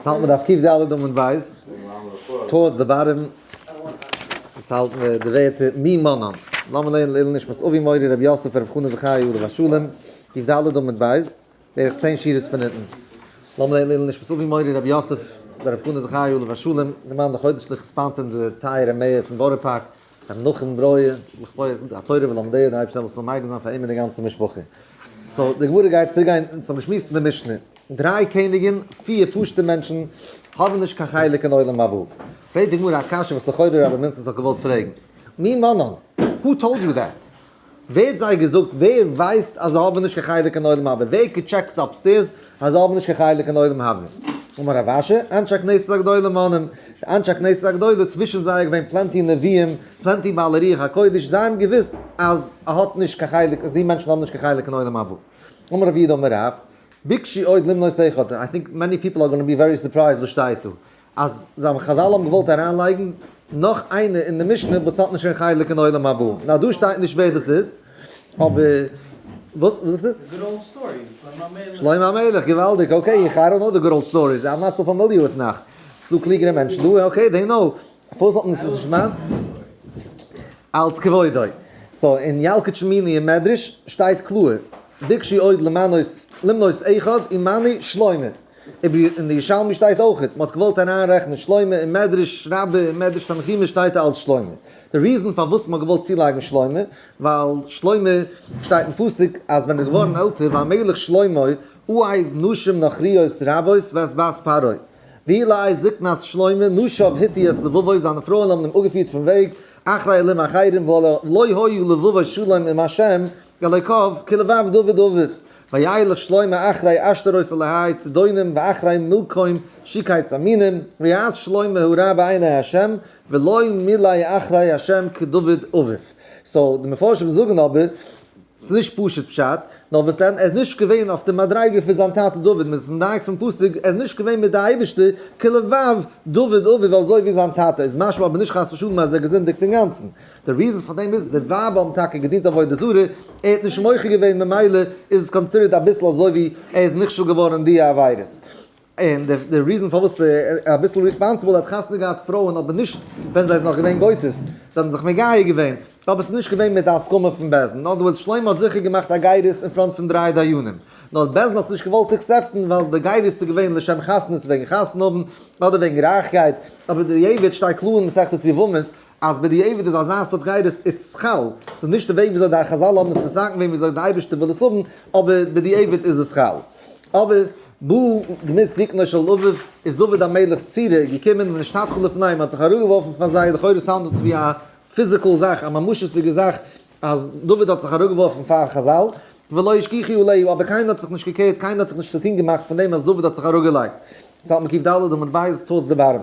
האלט מען דף קד עמוד בית, towards the bottom, יעצט האלטן מיר די ווערטער מי מנן. לאמיר לערנען לעילוי נשמת אבי מורי רבי יוסף רבי חנא זכריה עליו השלום, קד עמוד בית, בערך 10 שורות פון אונטן. לאמיר לערנען לעילוי נשמת אבי מורי רבי יוסף רבי חנא זכריה עליו השלום, די מאן די חודש'ליכע sponsor אונזער טייערע mayor פון בארא פארק, רבי נחום ברויער, לכבוד התורה ולומדיה, די אייבערשטער זאל עס מגין זיין פאר אים און די גאנצע משפחה. So די גמרא גייט צוריק גיין אונז האבן געשמועסט אין די משנה, דריי קעניגן, פיר פשוטע מענטשן, האבן נישט קיין חלק אין עולם הבא. פרעגט די גמרא א קשיא וואס לכאורה רבי מינצעס האט געוואלט פרעגן, מי מנן? Who told you that? ווער האט זיי געזאגט? ווער ווייסט אז זיי האבן נישט קיין חלק אין עולם הבא? ווער האט געטשעקט upstairs אז זיי האבן נישט קיין חלק אין עולם הבא? אמר רב אשי, אנשי הכנסת הגדולה מנום, די אנשי הכנסת הגדולה, צווישן זיי איז געווען plenty נביאים, plenty בעלי רוח הקודש, זיי האבן געוואוסט אז ער האט נישט קיין חלק, אז די מענטשן האבן נישט קיין חלק אין עולם הבא. אמר רב יהודה אמר רב, ביקשו עוד למנות אחד, I think many people are gonna be very surprised וואס שטייט דא, אז זיי האבן חזל האבן געוואלט אריינלייגן נאך איינער אין די משנה וואס האט נישט קיין חלק אין עולם הבא. נאר דא שטייט נישט ווער דאס איז, אבער וואס וואס זאגסטו? Good old story, שלמה המלך. שלמה המלך, געוואלדיג, okay, איך I don't know the good old stories, I'm not so familiar with נ"ך. ס'דא קלוגערע מענטשן דא, okay, they know. פארוואס האט מען עס נישט געמאכט? אלץ כבודו. So אין ילקוט שמעוני אין מדרש שטייט קלאר, ביקשו עוד למנות למנות אחד ומנו שלמה. אין די ירושלמי שטייט אויכעט, מ'האט געוואלט אריינרעכענען שלמה, אין מדרש רבה אין מדרש תנחומא שטייט אלס שלמה. די reason פארוואס מ'האט געוואלט צולייגן שלמה, ווייל שלמה שטייט אין פסוק אז ווען ער איז געווארן עלטער והמלך שלמה אוהב נשים נכריות רבות ואת בת פרעה. ויהי לעת זקנת שלמה נשיו הטו את לבבו, זיינע פרויען האבן אים אפגעפירט פון וועג, אחרי אלהים אחרים ולא היה לבבו שלם עם השם אלוקיו כלבב דוד אביו. וילך שלמה אחרי עשתרות אלהי צידונים ואחרי מלכום שקץ המינים, ויעש שלמה הרע בעיני השם ולא מילא אחרי השם כדוד אביו. So די מפרשים זאגן אבער, ס'איז נישט פשוט פשט, נאר וואס דען, ער איז נישט געווען אויף די מדריגה פון זיין טאטע דוד, מ'איז מדייק פון פסוק, ער איז נישט געווען מיט די אייבערשטער כלבב דוד אביו אזוי ווי זיין טאטע, איז משמע אבער נישט חס ושלום אז ער האט געזינדיגט אינגאנצן. די reason פאר דעם איז, די ווייבער האבן טאקע געדינט עבודה זרה, ער האט נישט מוחה געווען ממילא איז עס considered אביסל אזוי ווי ער איז נכשל געווארן אין די עבירות. און די reason פארוואס ער איז אביסל responsible, ער האט חתונה געהאט פרויען אבער נישט ווען זיי איז נאך געווען גויטעס, זיי האבן זיך מגייר געווען, אבער עס איז נישט געווען מיט די הסכמה פון בית דין, in other words שלמה האט זיכער געמאכט א גירות אין front פון דריי דיינים, נאר בית דין האט עס נישט געוואלט accept ן ווייל די גירות איז געווען לשם חתנות וועגן חתונה האבן אדער וועגן רייכקייט, אבער בדיעבד שטייט קלאר אין מסכת יבמות אז בדיעבד איז אזא סארט גירות it's חל, ס'איז נישט די וועג וויאזוי די חזל האבן עס מתקן געווען וויאזוי די אייבערשטער וויל עס האבן, אבער בדיעבד איז עס חל. אבער בא דמות דיוקנו של אביו, איז דוד המלך'ס צורה געקומען ונשתטחו לפניהם, מ'האט זיך אראפגעווארפן פאר זיי, לכאורה sound עס ווי א physical זאך, א ממשות'דיגע זאך, אז דוד האט זיך אראפגעווארפן פאר חזל, ולא השגיחו עליו, אבער קיינער האט זיך נישט געקערט, קיינער האט זיך נישט צוטון געמאכט פון דעם אז דוד האט זיך אראפגעלייגט. יעצט האלט מען קד עמוד בית towards the bottom.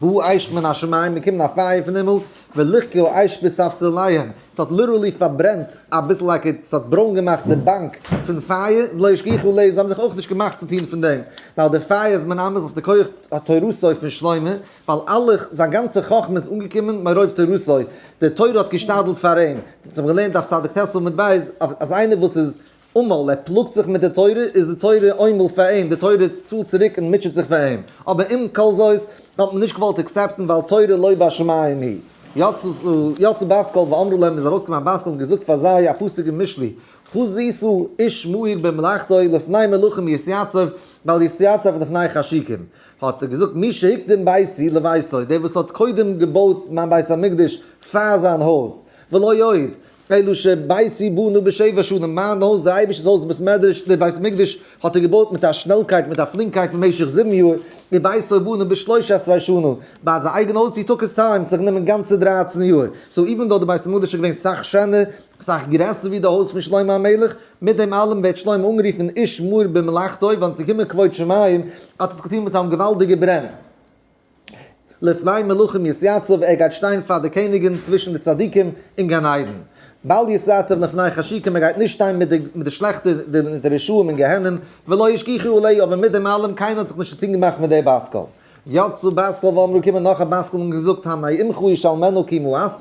באה אש מן השמים, געקומען א פייער פון הימל, ולכקה האש בספסליהם, ס'האט literally פארברענט אביסל like it, ס'האט ברוין געמאכט די באנק פון פייער, ולא השגיחו עליה, זיי האבן זיך אויך נישט געמאכט צו טון פון דעם, ווייל די פייער איז מרמז אויף די כח התורתו פון שלמה, ווייל אלע, זיין גאנצע חכמה איז אנגעקומען מרוב תורתו, די תורה האט געשתדלט פאר אים, אונז האבן געלערנט דף צדיק ט עמוד ב', אז איינער וואס איז עמל, ער פלאגט זיך מיט די תורה, איז די תורה עמל פאר אים, די תורה צאלט צוריק און מוטשעט זיך פאר אים. אבער עם כל זאת האט מען נישט געוואלט accept ן ווייל תורה לא בשמים היא. יצאה בת קול ואמרה להם איז ארויסגעקומען א בת קול און געזאגט פאר זיי א פסוק אין משלי, חזית איש מהיר במלאכתו לפני מלכים יתיצב בל יתיצב לפני חשוכים. האט ער געזאגט מי שהקדים ביתי לביתו, דער וואס האט קודם געבויט מיין בית המקדש פאר זיין הויז, ולא עוד, אלא שביתי בנה בשבע שנים, מיין הויז, דער אייבערשטער'ס הויז, די בית מדרש, דער בית מקדש, האט ער געבויט מיט א שנעלקייט, מיט א פלינקייט במשך 7 יאר, וביתו בנה ב-13 שנה, ביי זיין אייגענע הויז, he took his time, ס'האט גענומען גאנצע 13 יאר, so even though די בית המקדש איז געווען סאך שענער, סאך גרעסער ווי די הויז פון שלמה המלך, מיט דעם אלעם ווערט שלמה אנגערופן איש מהיר במלאכתו, ווען ס'איז געקומען כבוד שמים, האט עס געטון מיט א געוואלדיגע ברען. לפני מלכים יתיצב, ער גייט שטיין פאר די קעניגן צווישן די צדיקים אין גן עדן. בל יתיצב לפני חשוכים, ער גייט נישט שטיין מיט די מיט די שלעכטע, די מיט די רשעים אין גיהנום, ולא השגיחו עליו, אבער מיט דעם אלעם, קיינער האט זיך נישט צוטון געמאכט מיט די בת קול. יצאה בת קול ואמרה, געקומען נאך א בת קול און געזאגט, המעמך ישלמנה כי מאסת,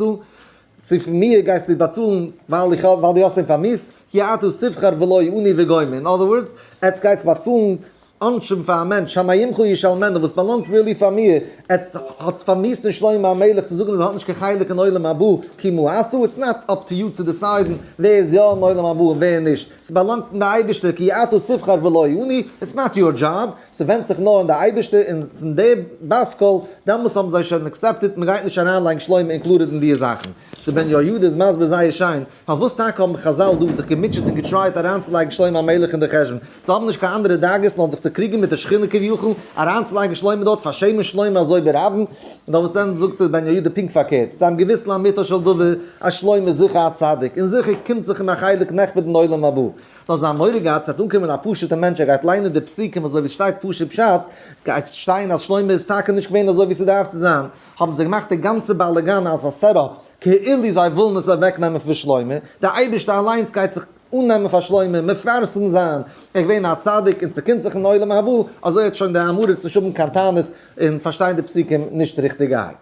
צו פון מיר גייסטו באצאלן ווייל איך האב ווייל דו האסט אים פארמיסט, כי אתה תבחר ולא אני וגומר, in other words, עטס גייטס באצאלן. עונשים פאר א מענטש, המעמך ישלמנו, וואס באלאנגט really פאר מיר, עטס האטס פארמיאוסט נישט שלמה המלך צו זאגן אז ער האט נישט קיין חלק אין עולם הבא, כי מאסתו, it's not up to you צו decide ן ווער איז יא אין עולם הבא און ווער נישט, ס'באלאנגט אין די אייבערשטער, כי אתה תבחר ולא אני, it's not your job, ס'ווענדט זיך נאר אין די אייבערשטער און פון די בת קול, דעמאלס האבן זיי שוין accepted, מ'גייט נישט אריינלייגן שלמה included אין די זאכן. די בן יהוידע איז מסביר זייער שיין, פארוואס טאקע האבן חזל דא זיך געמוטשעט און גע try ט אריינצולייגן שלמה המלך אין די חשבון? זיי האבן נישט קיין אנדערע דאגות נאר זיך צו קריגן מיט די שכינה כביכול, אריינצולייגן שלמה דארט, פארשעמען שלמה אזוי ברבים? נאר וואס דען זאגט דער בן יהוידע פונקט פארקערט, זיי האבן געוואוסט לאמיתו של דבר אז שלמה איז זיכער א צדיק, און זיכער קומט זיך אים א חלק נכבד אין עולם הבא. נאר זיי האבן מורא געהאט ס'וועט אנקומען א פשוט'ער מענטש ער גייט ליינען די פסוקים אזוי ווי ס'שטייט פשוט פשט, גייט שטיין אז שלמה איז טאקע נישט געווען אזוי ווי ס'דארף צו זיין, האבן זיי געמאכט די גאנצע באלאגאן אלס א setup, כאילו זיי ווילן עס אוועקנעמען פון שלמה, דער אייבערשטער אליינס גייט זיך אננעמען פאר שלמה, מפרסם זיין, ער איז געווען א צדיק און ס'קומט זיך אין עולם הבא, אזוי וועט שוין דער עם הארץ נישט האבן קיין טענות און פארשטיין די פסוקים נישט ריכטיגערהייט.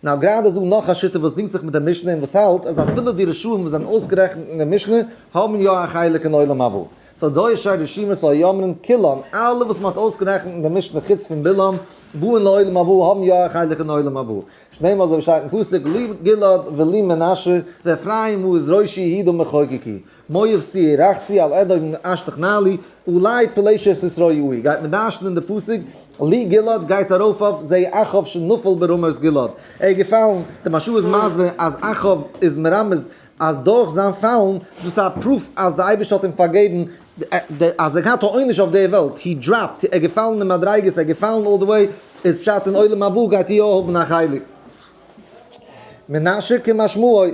נאר גראדע איז דא נאך א שיטה וואס דינגט זיך מיט די משנה און וואס האלט אז אפילו די רשעים וואס זענען אויסגערעכנט אין די משנה האבן יא א חלק אין עולם הבא. סאו דא איז שוין רשימת היומרים כולן, אלע וואס מ'האט אויסגערעכנט אין די משנה חוץ פון בלעם, באין לעולם הבא האבן יא א חלק אין עולם הבא. שנאמר אזוי ווי שטייט אין פסוק לי גלעד ולי מנשה ואפרים הוא איז ראשי יהודה מחוקקי מואב שעיר רחצי על אדום אשלח נעלי אולי פלשת יתרעו גייט מען דרש'נען אין די פסוק לי גלעד גייט ארויף אויף זה אחאב שנפל ברמות גלעד ער איז געפאלן, די מהרש"א איז מסביר אז אחאב איז מרמז אז דורך זיין פאלן, דאס איז א proof אז די אייבערשטער האט אים פארגעבן, אז ער געהאט א עונש אויף די וועלט, he dropped, ער איז געפאלן אין מדריגות, ער איז געפאלן all the way, איז פשט אין עולם הבא גייט ער יא האבן א חלק. מנשה כמשמעו,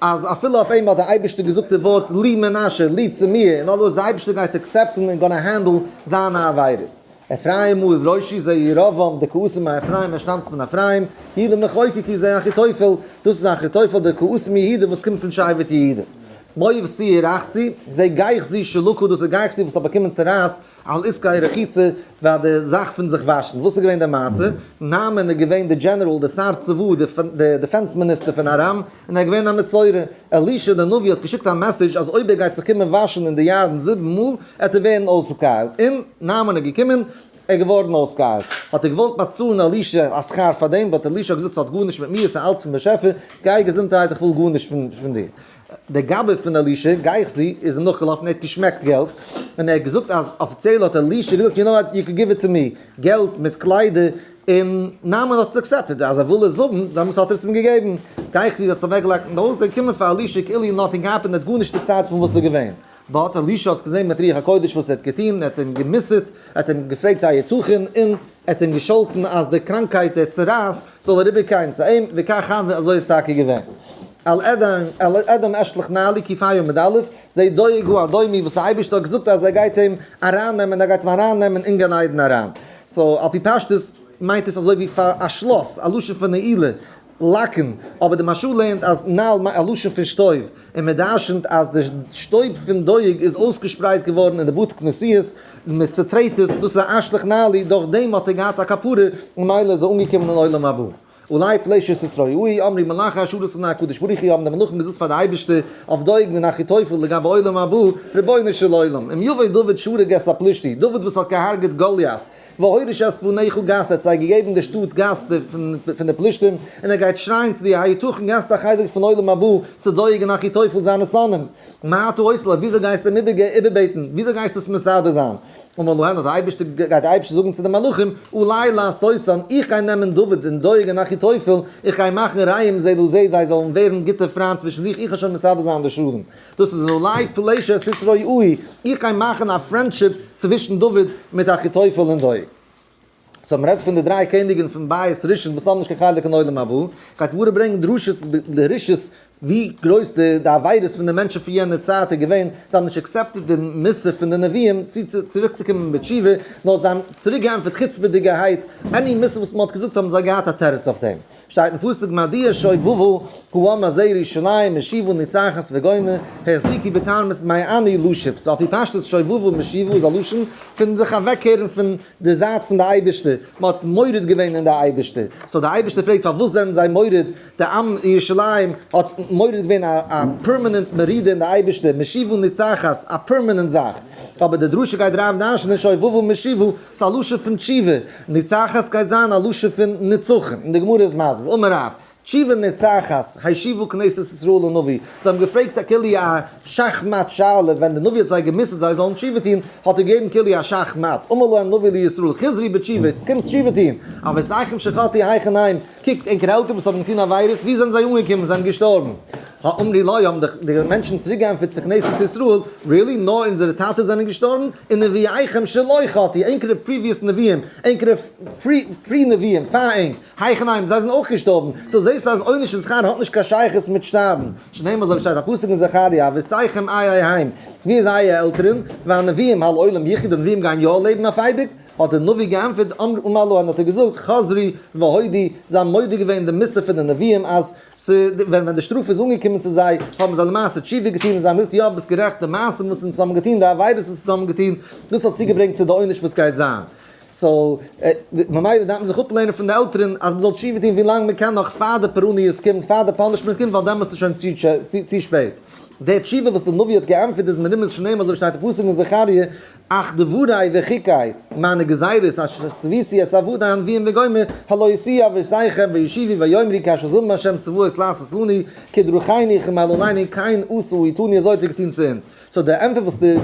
אז אפילו אויף אים האט די אייבערשטער געזאגט די ווארט לי מנשה, לי צו מיר, אין other words די אייבערשטער גייט accept ן און gonna handle זיינע עבירות. אפרים הוא איז ראשי זה ירבעם דכעוסים מאפרים ער שטאמט פון אפרים, יהודה מחוקקי זה אחיתופל, דאס איז אחיתופל דער כעוס מיהודה וואס קומט פון שבט יהודה. מואב שעיר רחצי, זה גיחזי שלקה דאס איז גיחזי וואס האט באקומען צרעת על עסקי רחיצה ביי די זאך פון זיך וואשן. וואס איז געווען די מעשה? נעמן איז געווען די general די שר צבא די defense minister פון ארם, און ער איז געווען א מצורע. אלישע דער נביא האט געשיקט א message אז אויב ער גייט זיך קומען וואשן אין די ירדן זיבן מאל, עט ער ווערן אויסגעהיילט. און נעמן איז געקומען, ער איז געווארן אויסגעהיילט. האט ער געוואלט באצאלן אלישע א שכר פאר דעם, but אלישע האט געזאגט ס'האט גארנישט מיט מיר, ס'איז אלץ פון באשעפער, גיי געזונטערהייט איך וויל גארנישט פון דיר. דער גבאי פון אלישע, גיחזי, איז אים נאכגעלאפן, ער האט געשמעקט געלט, און ער האט געזאגט אז אפיציעל האט אלישע געזאגט, you know what, you can give it to me, געלט מיט קליידער, און נעמן האט עס accepted, אז ער וויל עס האבן, דעמאלטס האט ער עס אים געגעבן. גיחזי האט עס אוועקגעלייגט אין די הויז, ער איז געקומען פאר אלישע כאילו nothing happened, ער האט גארנישט דערציילט פון וואס איז געווען. but אלישע האט עס געזען מיט רוח הקודש וואס ער האט געטון, ער האט אים גע'מוסר'ט, ער האט אים געפרעגט היתכן, און ער האט אים געשאלטן אז די קראנקהייט, די צרעת, זאל אריבערגיין צו אים, וכך הוה, אזוי איז טאקע געווען. אל אדום אשלח נעלי כי פאר יום א', זה דואג האדומי וואס דער אייבערשטער האט געזאגט אז ער גייט אים ארייננעמען, ער גייט אים ארייננעמען אין גן עדן אריין. so על פי פשטות מיינט עס אזוי ווי פאר א שלאס, א לשון פון נעילה, lock ן, אבער די מהרש"א לערנט אז נעל מיינט א לשון פון שטויב, און מען דרשנ'ט אז די שטויב פון דואג איז אויסגעשפרייט געווארן אין די בתי כנסיות, מען צוטרעט עס, דאס איז א אשלח נעלי, דורך דעם האט ער געהאט א כפרה, און ממילא איז ער אנגעקומען אין עולם הבא. עלי פלשת התרעו אמרו מלאכי השרת לפני הקדוש ברוך הוא האבן די מלאכים געזאגט פאר די אייבערשטער אויף דואג און אחיתופל לגבי עולם הבא, רבונו של עולם, אם יבוא דוד שהרג את הפלישתי, דוד וואס האט געהארגעט גוליית, והוריש את בניך גת, ער האט זיי געגעבן די שטאט גת פון די פלישתים, און ער גייט שרייען צו דיר, היתכן גייסטו א חלק פון עולם הבא צו דואג און אחיתופל זיינע שונאים? מה אתה עושה לו, וויאזוי גייסטו אים איבערבעטן, וויאזוי גייסטו עס מסדר זיין? אמר להן האט דער אייבערשטער, גייט דער אייבערשטער זאגן צו די מלאכים, עלי לעשותן, איך גיי נעמען דוד און דואג און אחיתופל, איך גיי מאכן רעים זה לזה, זיי זאלן ווערן גוטע פריינט צווישן זיך, איך וועל שוין מסדר זיין די שלום. דאס איז עלי פלשת התרעו, איך גיי מאכן א friendship צווישן דוד מיט אחיתופל און דואג. so מ'רעדט פון די דריי קעניגן פון בית ראשון וואס האבן נישט קיין חלק אין עולם הבא, גייט גמרא ברענגען דרשות די רשעות ווי גרויס די די עבירות פון די מענטשן פון יענע צייט איז געווען, זיי האבן נישט accepted די מוסר פון די נביאים צו צוריק צו קומען בתשובה, נאר זיי האבן צוריק געענטפערט חוצפה'דיגערהייט, any מוסר וואס מען האט געזאגט האבן זיי געהאט א תירוץ אויף דעם. שטייט אין פסוק מדוע שובבו העם הזה ירושלים משיבה נצחת וגומר החזיקו בתרמית מאני לשוב, סאו על פי פשטות שובבו משיבה איז א לשון פון זיך אוועקקערן פון די זייט פון די אייבערשטער, מען האט מורד געווען אין די אייבערשטער, סאו די אייבערשטער פרעגט פארוואס זענען זיי מורד, די עם ירושלים האט מורד געווען א permanent מרידה אין די אייבערשטער, משיבה נצחת, א permanent זאך, אבער די דרשה גייט רב דרש'נען שובבו משיבה, ס'איז א לשון פון תשובה, נצחת גייט זיין א לשון פון נצחון, און די גמרא איז מסביר, אמר רב, תשובה נצחת, השיבו כנסת ישראל לנביא, זיי האבן געפרעגט א כאילו א שאך-מאט שאלה, ווען די נביא האט זיי גע'מוסר'ט זיי זאלן תשובה טון, האט ער געגעבן כאילו א שאך-מאט, אמר לו הנביא לישראל, חזרו בתשובה, קומטס תשובה טון, אבותיכם שחטאו היכן הם, קוקט, ענקערע עלטערן וואס האבן געטון עבירות, וואו זענען זיי אנגעקומען? זיי זענען געשטארבן. אמרו לו, האבן די מענטשן צוריק געענטפערט צו כנסת ישראל, really? נאר אונזערע טאטעס זענען געשטארבן? און נביאיכם שלא חטאו, ענקערע previous נביאים, ענקערע pre נביאים פאר ענק, היכן הם, זיי זענען אויך געשטארבן. so זעסטו אז עונש און שכר האט נישט קיין שייכות מיט שטארבן. שנאמר אזוי ווי שטייט א פסוק אין זכריה, אבותיכם איה הם, ווי איז אייער עלטערן? והנביאים הלעולם יחיו, די נביאים גייען יא לעבן אויף אייביג? האט דער נביא געענטפערט, אמר לו, און האט ער געזאגט, חזרו והודו, זיי האבן מודה געווען די מוסר פון די נביאים, אז ווען די שטראף איז אנגעקומען צו זיי, האבן זיי למעשה תשובה געטון, און זיי האבן געזאגט, יא, ביסט גערעכט, די מעשים וואס אונז האבן געטון, די עבירות וואס אונז האבן געטון, דאס האט צוגעברענגט צו די עונש וואס גייט זיין. so, ממילא דארף מען זיך אפלערנען פון די עלטערן, אז מען זאל תשובה טון ווי לאנג מען קען נאך, פאר די פורעניות קומט, פאר די punishment קומט, ווייל דעמאלטס איז שוין צו שפעט. די תשובה וואס דער נביא האט געענטפערט איז מרומז שנאמר אזוי ווי שטייט אין פסוק אין זכריה, אך דברי וחוקי, מיינע גזירות, אשר צויתי את עבדי הנביאים וגומר, הלא השיאו אבותיכם וישיבו ויאמרו כאשר זמם ה' צבאות לעשות לנו, כדרכינו כמעללינו כן עשה אתנו אזוי האט ער געטון צו אונז. so די ענטפער וואס די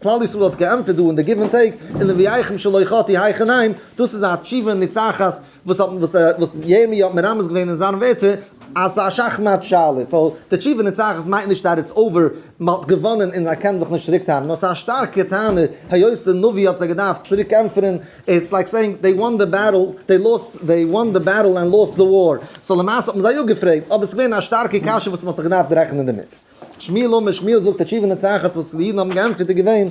כלל ישראל האט געענטפערט דא אין די give and take, ונביאיכם שלא חטאו היכן הם, דאס איז א תשובה ניצחת וואס האט וואס וואס ירמי' האט מרמז געווען אין זיינע ווערטער אז ס'איז א שאכמאט שאלה, so די תשובה ניצחת מיינט נישט that it's over, מ'האט געוואנען און זיי קענען זיך נישט צוריק טענה'ן, נאר ס'איז א שטארקע טענה היות די נביא האט זיי געדארפט צוריק ענטפערן, it's like saying they won the battle, they lost, they won the battle and lost the war, so למעשה האט מען זיי יא געפרעגט, אבער ס'איז געווען א שטארקע קשיא וואס מ'האט זיך געדארפט רעכענען דערמיט. שמואל אמר, שמואל זאגט די תשובה ניצחת וואס די אידן האבן געענטפערט איז געווען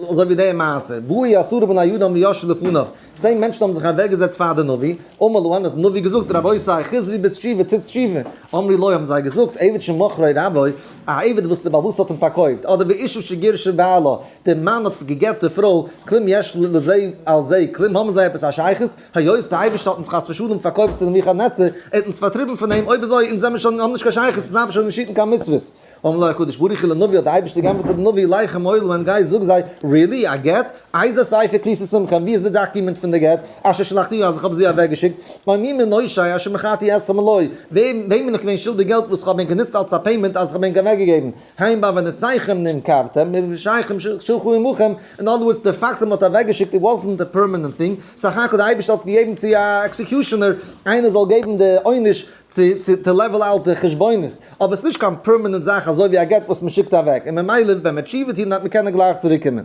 אזוי ווי די מעשה, באו עשרה בני אדם וישבו לפניו, 10 מענטשן האבן זיך אוועקגעזעצט פאר די נביא, אמר להן האט די נביא געזאגט רבותי חזרו בתשובה טוטס תשובה, אמרו לו האבן זיי געזאגט עבד שמכרו רבו, א עבד וואס די בעל הבית האט אים פארקויפט, אדער ואשה שגירשה בעלה, די מאן האט גע'גט די פרוי, כלום יש לזה על זה, כלום האבן זיי עפעס א שייכות, היות די אייבערשטער האט אונז חס ושלום פארקויפט צו נבוכדנצר, ער האט אונז פארטריבן פון אים, אויב אזוי אונז זעמיר שוין האבן נישט קיין שייכות, אונז דארפן שוין נישט היטן קיין מצוות. אמר לו הקדוש ברוך הוא לנביא, האט די אייבערשטער געענטפערט צו די נביא, לך אמור להם, גיי זאג זיי, really? א גט? איזה ספר כריתות עמכם, ווי איז די document פון די גט, אשר שלחתיה אז איך האב זי אוועקגעשיקט, או מי מנושי אשר מכרתי אתכם לו, וועם בין איך געווען שולדיג געלט וואס איך האב ענק גענוצט אלס א payment אז איך האב ענק אוועקגעגעבן, הן בעונותיכם נמכרתם, ובפשעיכם שלחו עמכם, in other words די פאקט אז מען האט אוועקגעשיקט it wasn't a permanent thing, סך הכל די אייבערשטער האט עס געגעבן צו א executioner איינער זאל געבן די עונש צו צו level out די חשבונות, אבער עס איז נישט קיין permanent זאך אזוי ווי א גט וואס מען שיקט אוועק, און ממילא ווען מען תשובה טון דארף מען קענען גלייך צוריק קומען.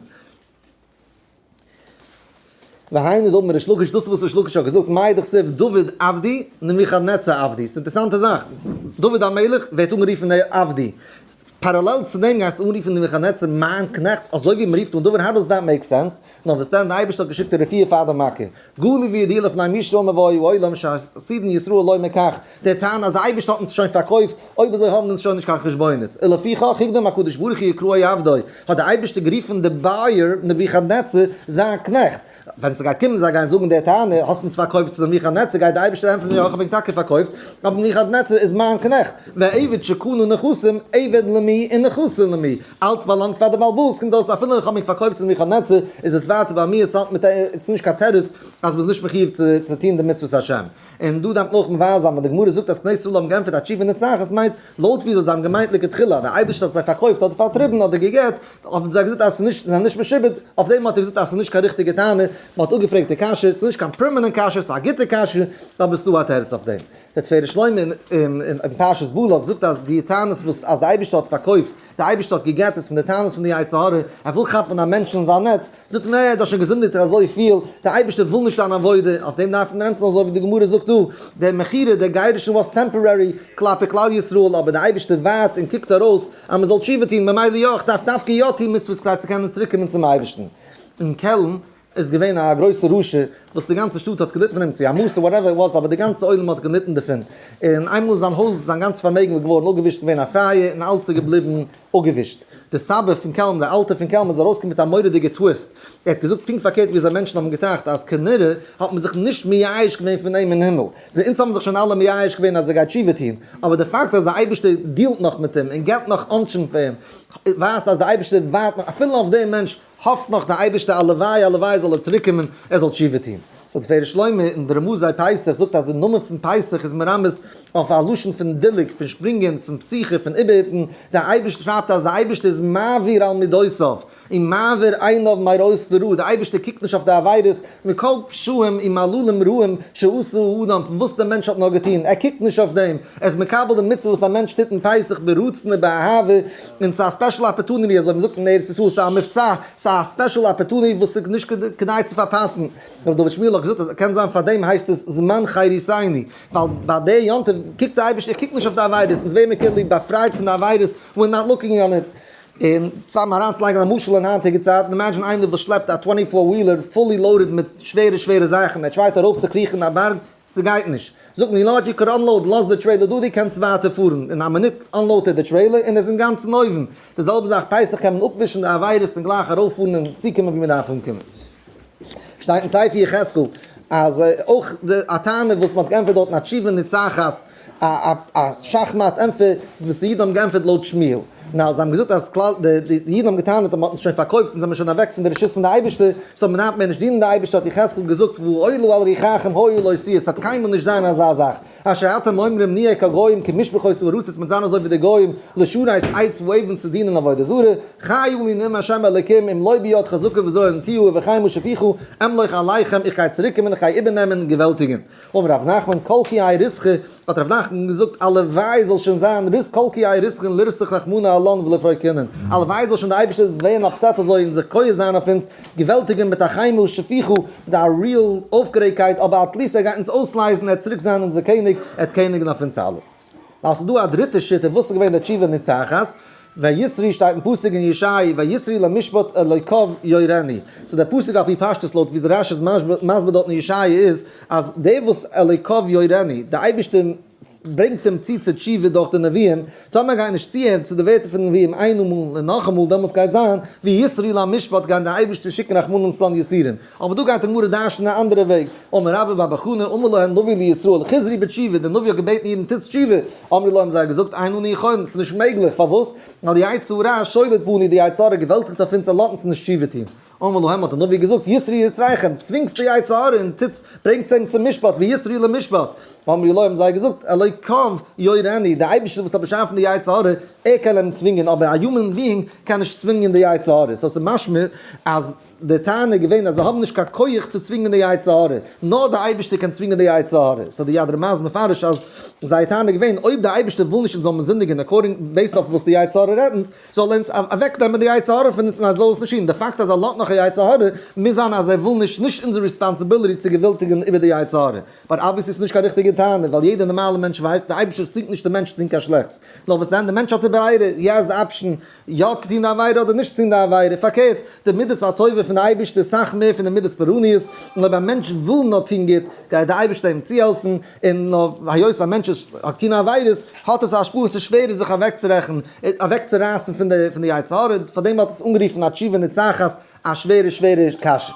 והיינו דאמר ריש לקיש, דאס איז וואס ריש לקיש האט געזאגט, מאי דכתיב דוד עבדי נבוכדנצר עבדי, ס'איז אינטערעסאנטע זאך, דוד המלך ווערט אנגערופן עבדי, parallel צו דעם גייסטו אנרופן נבוכדנצר מיין קנעכט אזוי ווי מ'רופט אן דוד, how does that make sense? נאר וואס דען, די אייבערשטער האט געשיקט די רפואה פאר די מכה, גלוי וידוע לפני מי שאמר והיה העולם שעתידין ישראל לומר כך, די טענה אז די אייבערשטער האט אונז שוין פארקויפט, אויב אזוי האבן אונז שוין נישט קיין חשבונות, ולפיכך הקדים הקדוש ברוך הוא יקראו עבדו, האט די אייבערשטער גערופן די buyer נבוכדנצר זיין קנעכט, ווען ס'גייט קומען זיי גייען זאגן די טענה, האסט אונז פארקויפט צו נבוכדנצר, גייט די אייבערשטער ענטפערן יא איך האב ענק טאקע פארקויפט, אבער נבוכדנצר איז מיין קנעכט, ועבד שקנה נכסים עבד למי ונכסים למי, אלץ באלאנגט פאר די בעל הבית, קומט אויס אפילו איך האב ענק פארקויפט צו נבוכדנצר איז עס ווייטער ביי מיר, ס'האט מיט איז נישט קיין תירוץ אז מ'איז נישט מחיוב צו טון די מצוות השם. און דא דארף מען אויך מבאר זיין ווען די גמרא זאגט אז כנסת ישראל האבן געענטפערט א תשובה נצחת מיינט לויט וויאזוי זיי האבן געמיינט לכתחילה, דער אייבערשטער האט זיי פארקויפט אדער פארטריבן אדער גע'גט, האבן זיי געזאגט אז ס'איז נישט, זיי זענען נישט משועבד, אויף דעם האט ער געזאגט אז ס'איז נישט קיין ריכטיגע טענה, מען האט אפגעפרעגט די קשיא, ס'איז נישט קיין permanent קשיא, ס'איז א גוטע קשיא, אבער ס'איז דא א תירוץ אויף דעם. דער תפארת שלמה אין פרשת בלק זאגט אז די טענות וואס אז די אייבערשטער האט פארקויפט, די אייבערשטער האט גע'גט איז פון די טענות פון די יצר הרע, ער וויל כאפן א מענטש אין זיין נעץ, זאגט מען, ער האט דאך שוין געזינדיגט אזוי פיל, דער אייבערשטער וויל נישט דיין עבודה, אויף דעם דארף מען ענטפערן אזוי ווי די גמרא זאגט דא, דער מכירה, דער גירושין was temporary כלפי כלל ישראל, אבער דער אייבערשטער ווארט און קוקט ארויס אז מען זאל תשובה טון, ממילא יא, איך דארף דווקא יא טון מצוות כדי צו קענען צוריק קומען צום אייבערשטן. אין קעלן. איז געווען א גרויסע רשע וואס די גאנצע שטאט האט געליטן פון אים, צו א מסור whatever it was, אבער די גאנצע עולם האט געליטן דערפון, און איינמאל זיין הויז, זיין גאנצע פארמעגן איז געווארן אפגעווישט, געווען א פייער און אלץ איז געבליבן אפגעווישט. די סבא פון קעלם, די אלטע פון קעלם איז ארויסגעקומען מיט א מורא'דיגע twist, ער האט געזאגט פונקט פארקערט ווי אזוי מענטשן האבן געטראכט אז כנראה האט מען זיך נישט מייאש געווען פון אים אין הימל, די אונז האבן זיך שוין אלע מייאש געווען אז ער גייט תשובה טון, אבער די פאקט אז די אייבערשטער deal ט נאך מיט אים און געבט נאך עונשים פאר אים, ווייזט אז די אייבערשטער ווארט נאך אפילו אויף דעם מענטש, האפט נאך די אייבערשטער הלוואי הלוואי זאל ער צוריק קומען ער זאל תשובה טון. סאו תפארת שלמה אין די רמזי פסח זאגט אז די נאמען פון פסח איז מרמז אויף א לשון פון דילוג, פון שפרינגען, פון פסיחה, פון איבערהיפן, די אייבערשטער שרייבט אז די אייבערשטער איז מעביר על מידותיו, און מעביר עיניו מראות ברע, די אייבערשטער קוקט נישט אויף די עבירות, מכל פשעים ומעללים רעים שעשה האדם, פון וואס דער מענטש האט נאר געטון, ער קוקט נישט אויף דעם, ער איז מקבל די מצוה וואס א מענטש טוט אין פסח ברצון ובאהבה, און ס'איז א special opportunity, אזוי ווי מ'זאגט אין ארץ ישראל, ס'איז א מבצע, ס'איז א special opportunity וואס איז נישט כדאי צו פארפאסן. ר' דוד שמואל האט געזאגט אז קען זיין פאר דעם הייסט עס זמן חירותינו, ווייל ביי די יום טוב קוקט די אייבערשטער, ער קוקט נישט אויף די עבירות, אונז ווערן מיר כאילו באפרייט פון די עבירות, we're not looking on it. און סתם אריינצולייגן א משל אין היינטיגע צייטן, imagine איינער וואס שלעפט א twenty four wheeler fully loaded מיט שווערע שווערע זאכן, ער try ט ארויף צו קריכן א בארג, ס'גייט נישט. זאגט מען, you know what, you can unload, לאז די trailer דא, דו קענסט ווייטער פארן. אין א מינוט unload ט ער די trailer און ער איז אינגאנצן אויבן. די זעלבע זאך פסח קען מען אפווישן די עבירות און גלייך ארויפפארן און צוקומען ווי מען דארף אנקומען. שטייט אין ספר יחזקאל אז אויך די א טענה וואס מען האט געענטפערט דארטן א תשובה ניצחת, א א שאכמאט ענטפער וואס די אידן האבן געענטפערט לויט שמואל. נאר זיי האבן געזאגט אז כלל די די אידן האבן געטענה'ט אז מען האט אונז שוין פארקויפט אונז זעמיר שוין אוועק פון די רשות פון די אייבערשטער, so מען דארף מער נישט דינען די אייבערשטער האט יחזקאל געזאגט והעולה על רוחכם היה לא תהיה ס'וועט קיינמאל נישט זיין אזא זאך אשר אתם אומרים נהיה כגוים כמשפחות הארצות מ'וועט זיין אזוי ווי די גוים לשרת עץ ואבן צו דינען עבודה זרה חי אני נאם ה' אלוקים אם לא ביד חזקה וזרוע נטויה ובחמה שפיכה אמלוך עליכם איך גיי צוריקקומען איך גיי איבערנעמען און געוועלטיגען. אמר רב נחמן כל כי האי ריתחא, האט רב נחמן געזאגט הלוואי זאל שוין זיין ריס כל כי האי ריתחין לרתח רחמנא עלן ולפרוקינן, הלוואי זאל שוין די אייבערשטער ווערן upset אזוי און זיך כועס זיין אויף אונז, געוועלטיגען מיט א חימה ושפיכה, מיט א real אויפגערעגקייט, אבער at least ער גייט אונז אויסלייזן, ער וועט צוריק זיין אונזער קעניג, ער וועט קעניגן אויף אונז אלע. נאר ס'איז דא א דריטע שיטה, וואס איז געווען די תשובה ניצחת? ויתרו שטייט אין פסוק אין ישעי' ויתרו למשפט אלוקיו יורנו, so דער פסוק על פי פשטות לויט ווי רש"י איז מסביר דארט אין ישעי' איז אז דער וואס אלוקיו יורנו, דער אייבערשטער ברענגט אים צו צו תשובה דורך די נביאים, טאמער גייט נישט צוהערן צו די ווערטער פון די נביאים איינמאל און נאכאמאל דעמאלס גייט זיין ויתרו למשפט גייט דער אייבערשטער שיקן רחמנא לצלן יסורים, אבער דא גייט די גמרא דרש'נען א אנדערע וועג, אמר רבה בר בר חנה אמר להם נביא לישראל חזרו בתשובה, דער נביא האט געבעטן אידן טוטס תשובה, אמרו לו האבן זיי געזאגט אין אנו יכולים, ס'איז נישט מעגליך, פארוואס? ווייל די יצה ר שולט בנו, די יצה ר געוועלטיגט אויף אונז און לאזט אונז נישט תשובה טון. אמר להם האט דער נביא געזאגט יתרו יצריכם, צווינגטס די יצה ר און טוטס, ברענגטס אים צום משפט, ויתרו למשפט. אמרו לו האבן זיי געזאגט אלוקיו יורנו, דער אייבערשטער וואס האט באשאפן די יצה ר, ער קען אים צווינגען, אבער א human being קען נישט צווינגען די יצה ר, so ס'איז משמע אז. די טענה איז געווען אז זיי האבן נישט קיין כח צו צווינגען די יצר הרע, נאר די אייבערשטער קען צווינגען די יצר הרע, so די יד רמה איז מפרש אז זייער טענה איז געווען אויב די אייבערשטער וויל נישט אונז זאל מען זינדיגען according based אויף וואס די יצר הרע רעדט אונז, זאל ער אונז אוועק נעמען די יצר הרע פון אונז און ער זאל עס נישט טון, די פאקט אז ער לאזט נאך א יצר הרע מוז זיין אז ער וויל נישט, נישט אונזער responsibility צו געוועלטיגען איבער די יצר הרע, but obviously איז נישט קיין ריכטיגע טענה ווייל יעדער נארמאלער מענטש ווייסט די אייבערשטער צווינגט נישט די מענטש צו טון קיין שלעכטס, נאר וואס דען די מענטש האט די ברירה, he has the option יא צו טון די עבירה אדער נישט צו טון די עבירה, פארקערט, די מידת הטובה פון די אייבערשטער איז סאך מער פון די מידת פורעניות, און אויב א מענטש וויל נאר טון גוט, גייט די אייבערשטער אים צוהעלפן, און נאר היות א מענטש איז האט געטון עבירות, האט עס א השפעה, עס איז שווערער זיך אוועקצורעכן, אוועקצורייסן פון די פון די יצר הרע, פארדעם האט עס אנגערופן א תשובה ניצחת, א שווערע שווערע קשיא.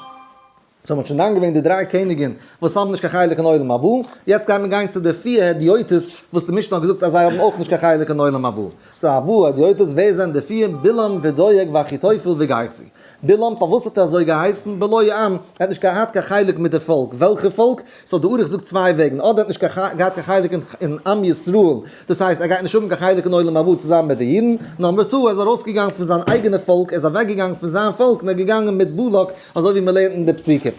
so מ'האט שוין דן געווען די דריי קעניגען וואס האבן נישט קיין חלק אין עולם הבא, יעצט גייט מען גיין צו די פיר הדיוטות וואס די משנה האט געזאגט אז זיי האבן אויך נישט קיין חלק אין עולם הבא. so ארבעה הדיוטות ווער זענען די פיר? בלעם ודואג ואחיתופל וגיחזי. בלעם פארוואס האט ער אזוי געהייסן? בלא עם, ער האט נישט געהאט קיין חלק מיט די פאלק, וועלכע פאלק? so די ערוך זאגט צוויי וועגן, אדער האט נישט געהאט קיין חלק אין עם ישראל, דאס הייסט ער גייט נישט האבן קיין חלק אין עולם הבא צוזאמען מיט די אידן, number two ער איז ארויסגעגאנגען פון זיין אייגענע פאלק, ער איז אוועקגעגאנגען פון זיין פאלק און ער איז געגאנגען מיט בלק, אזוי ווי מען לערנט אין די פסוקים.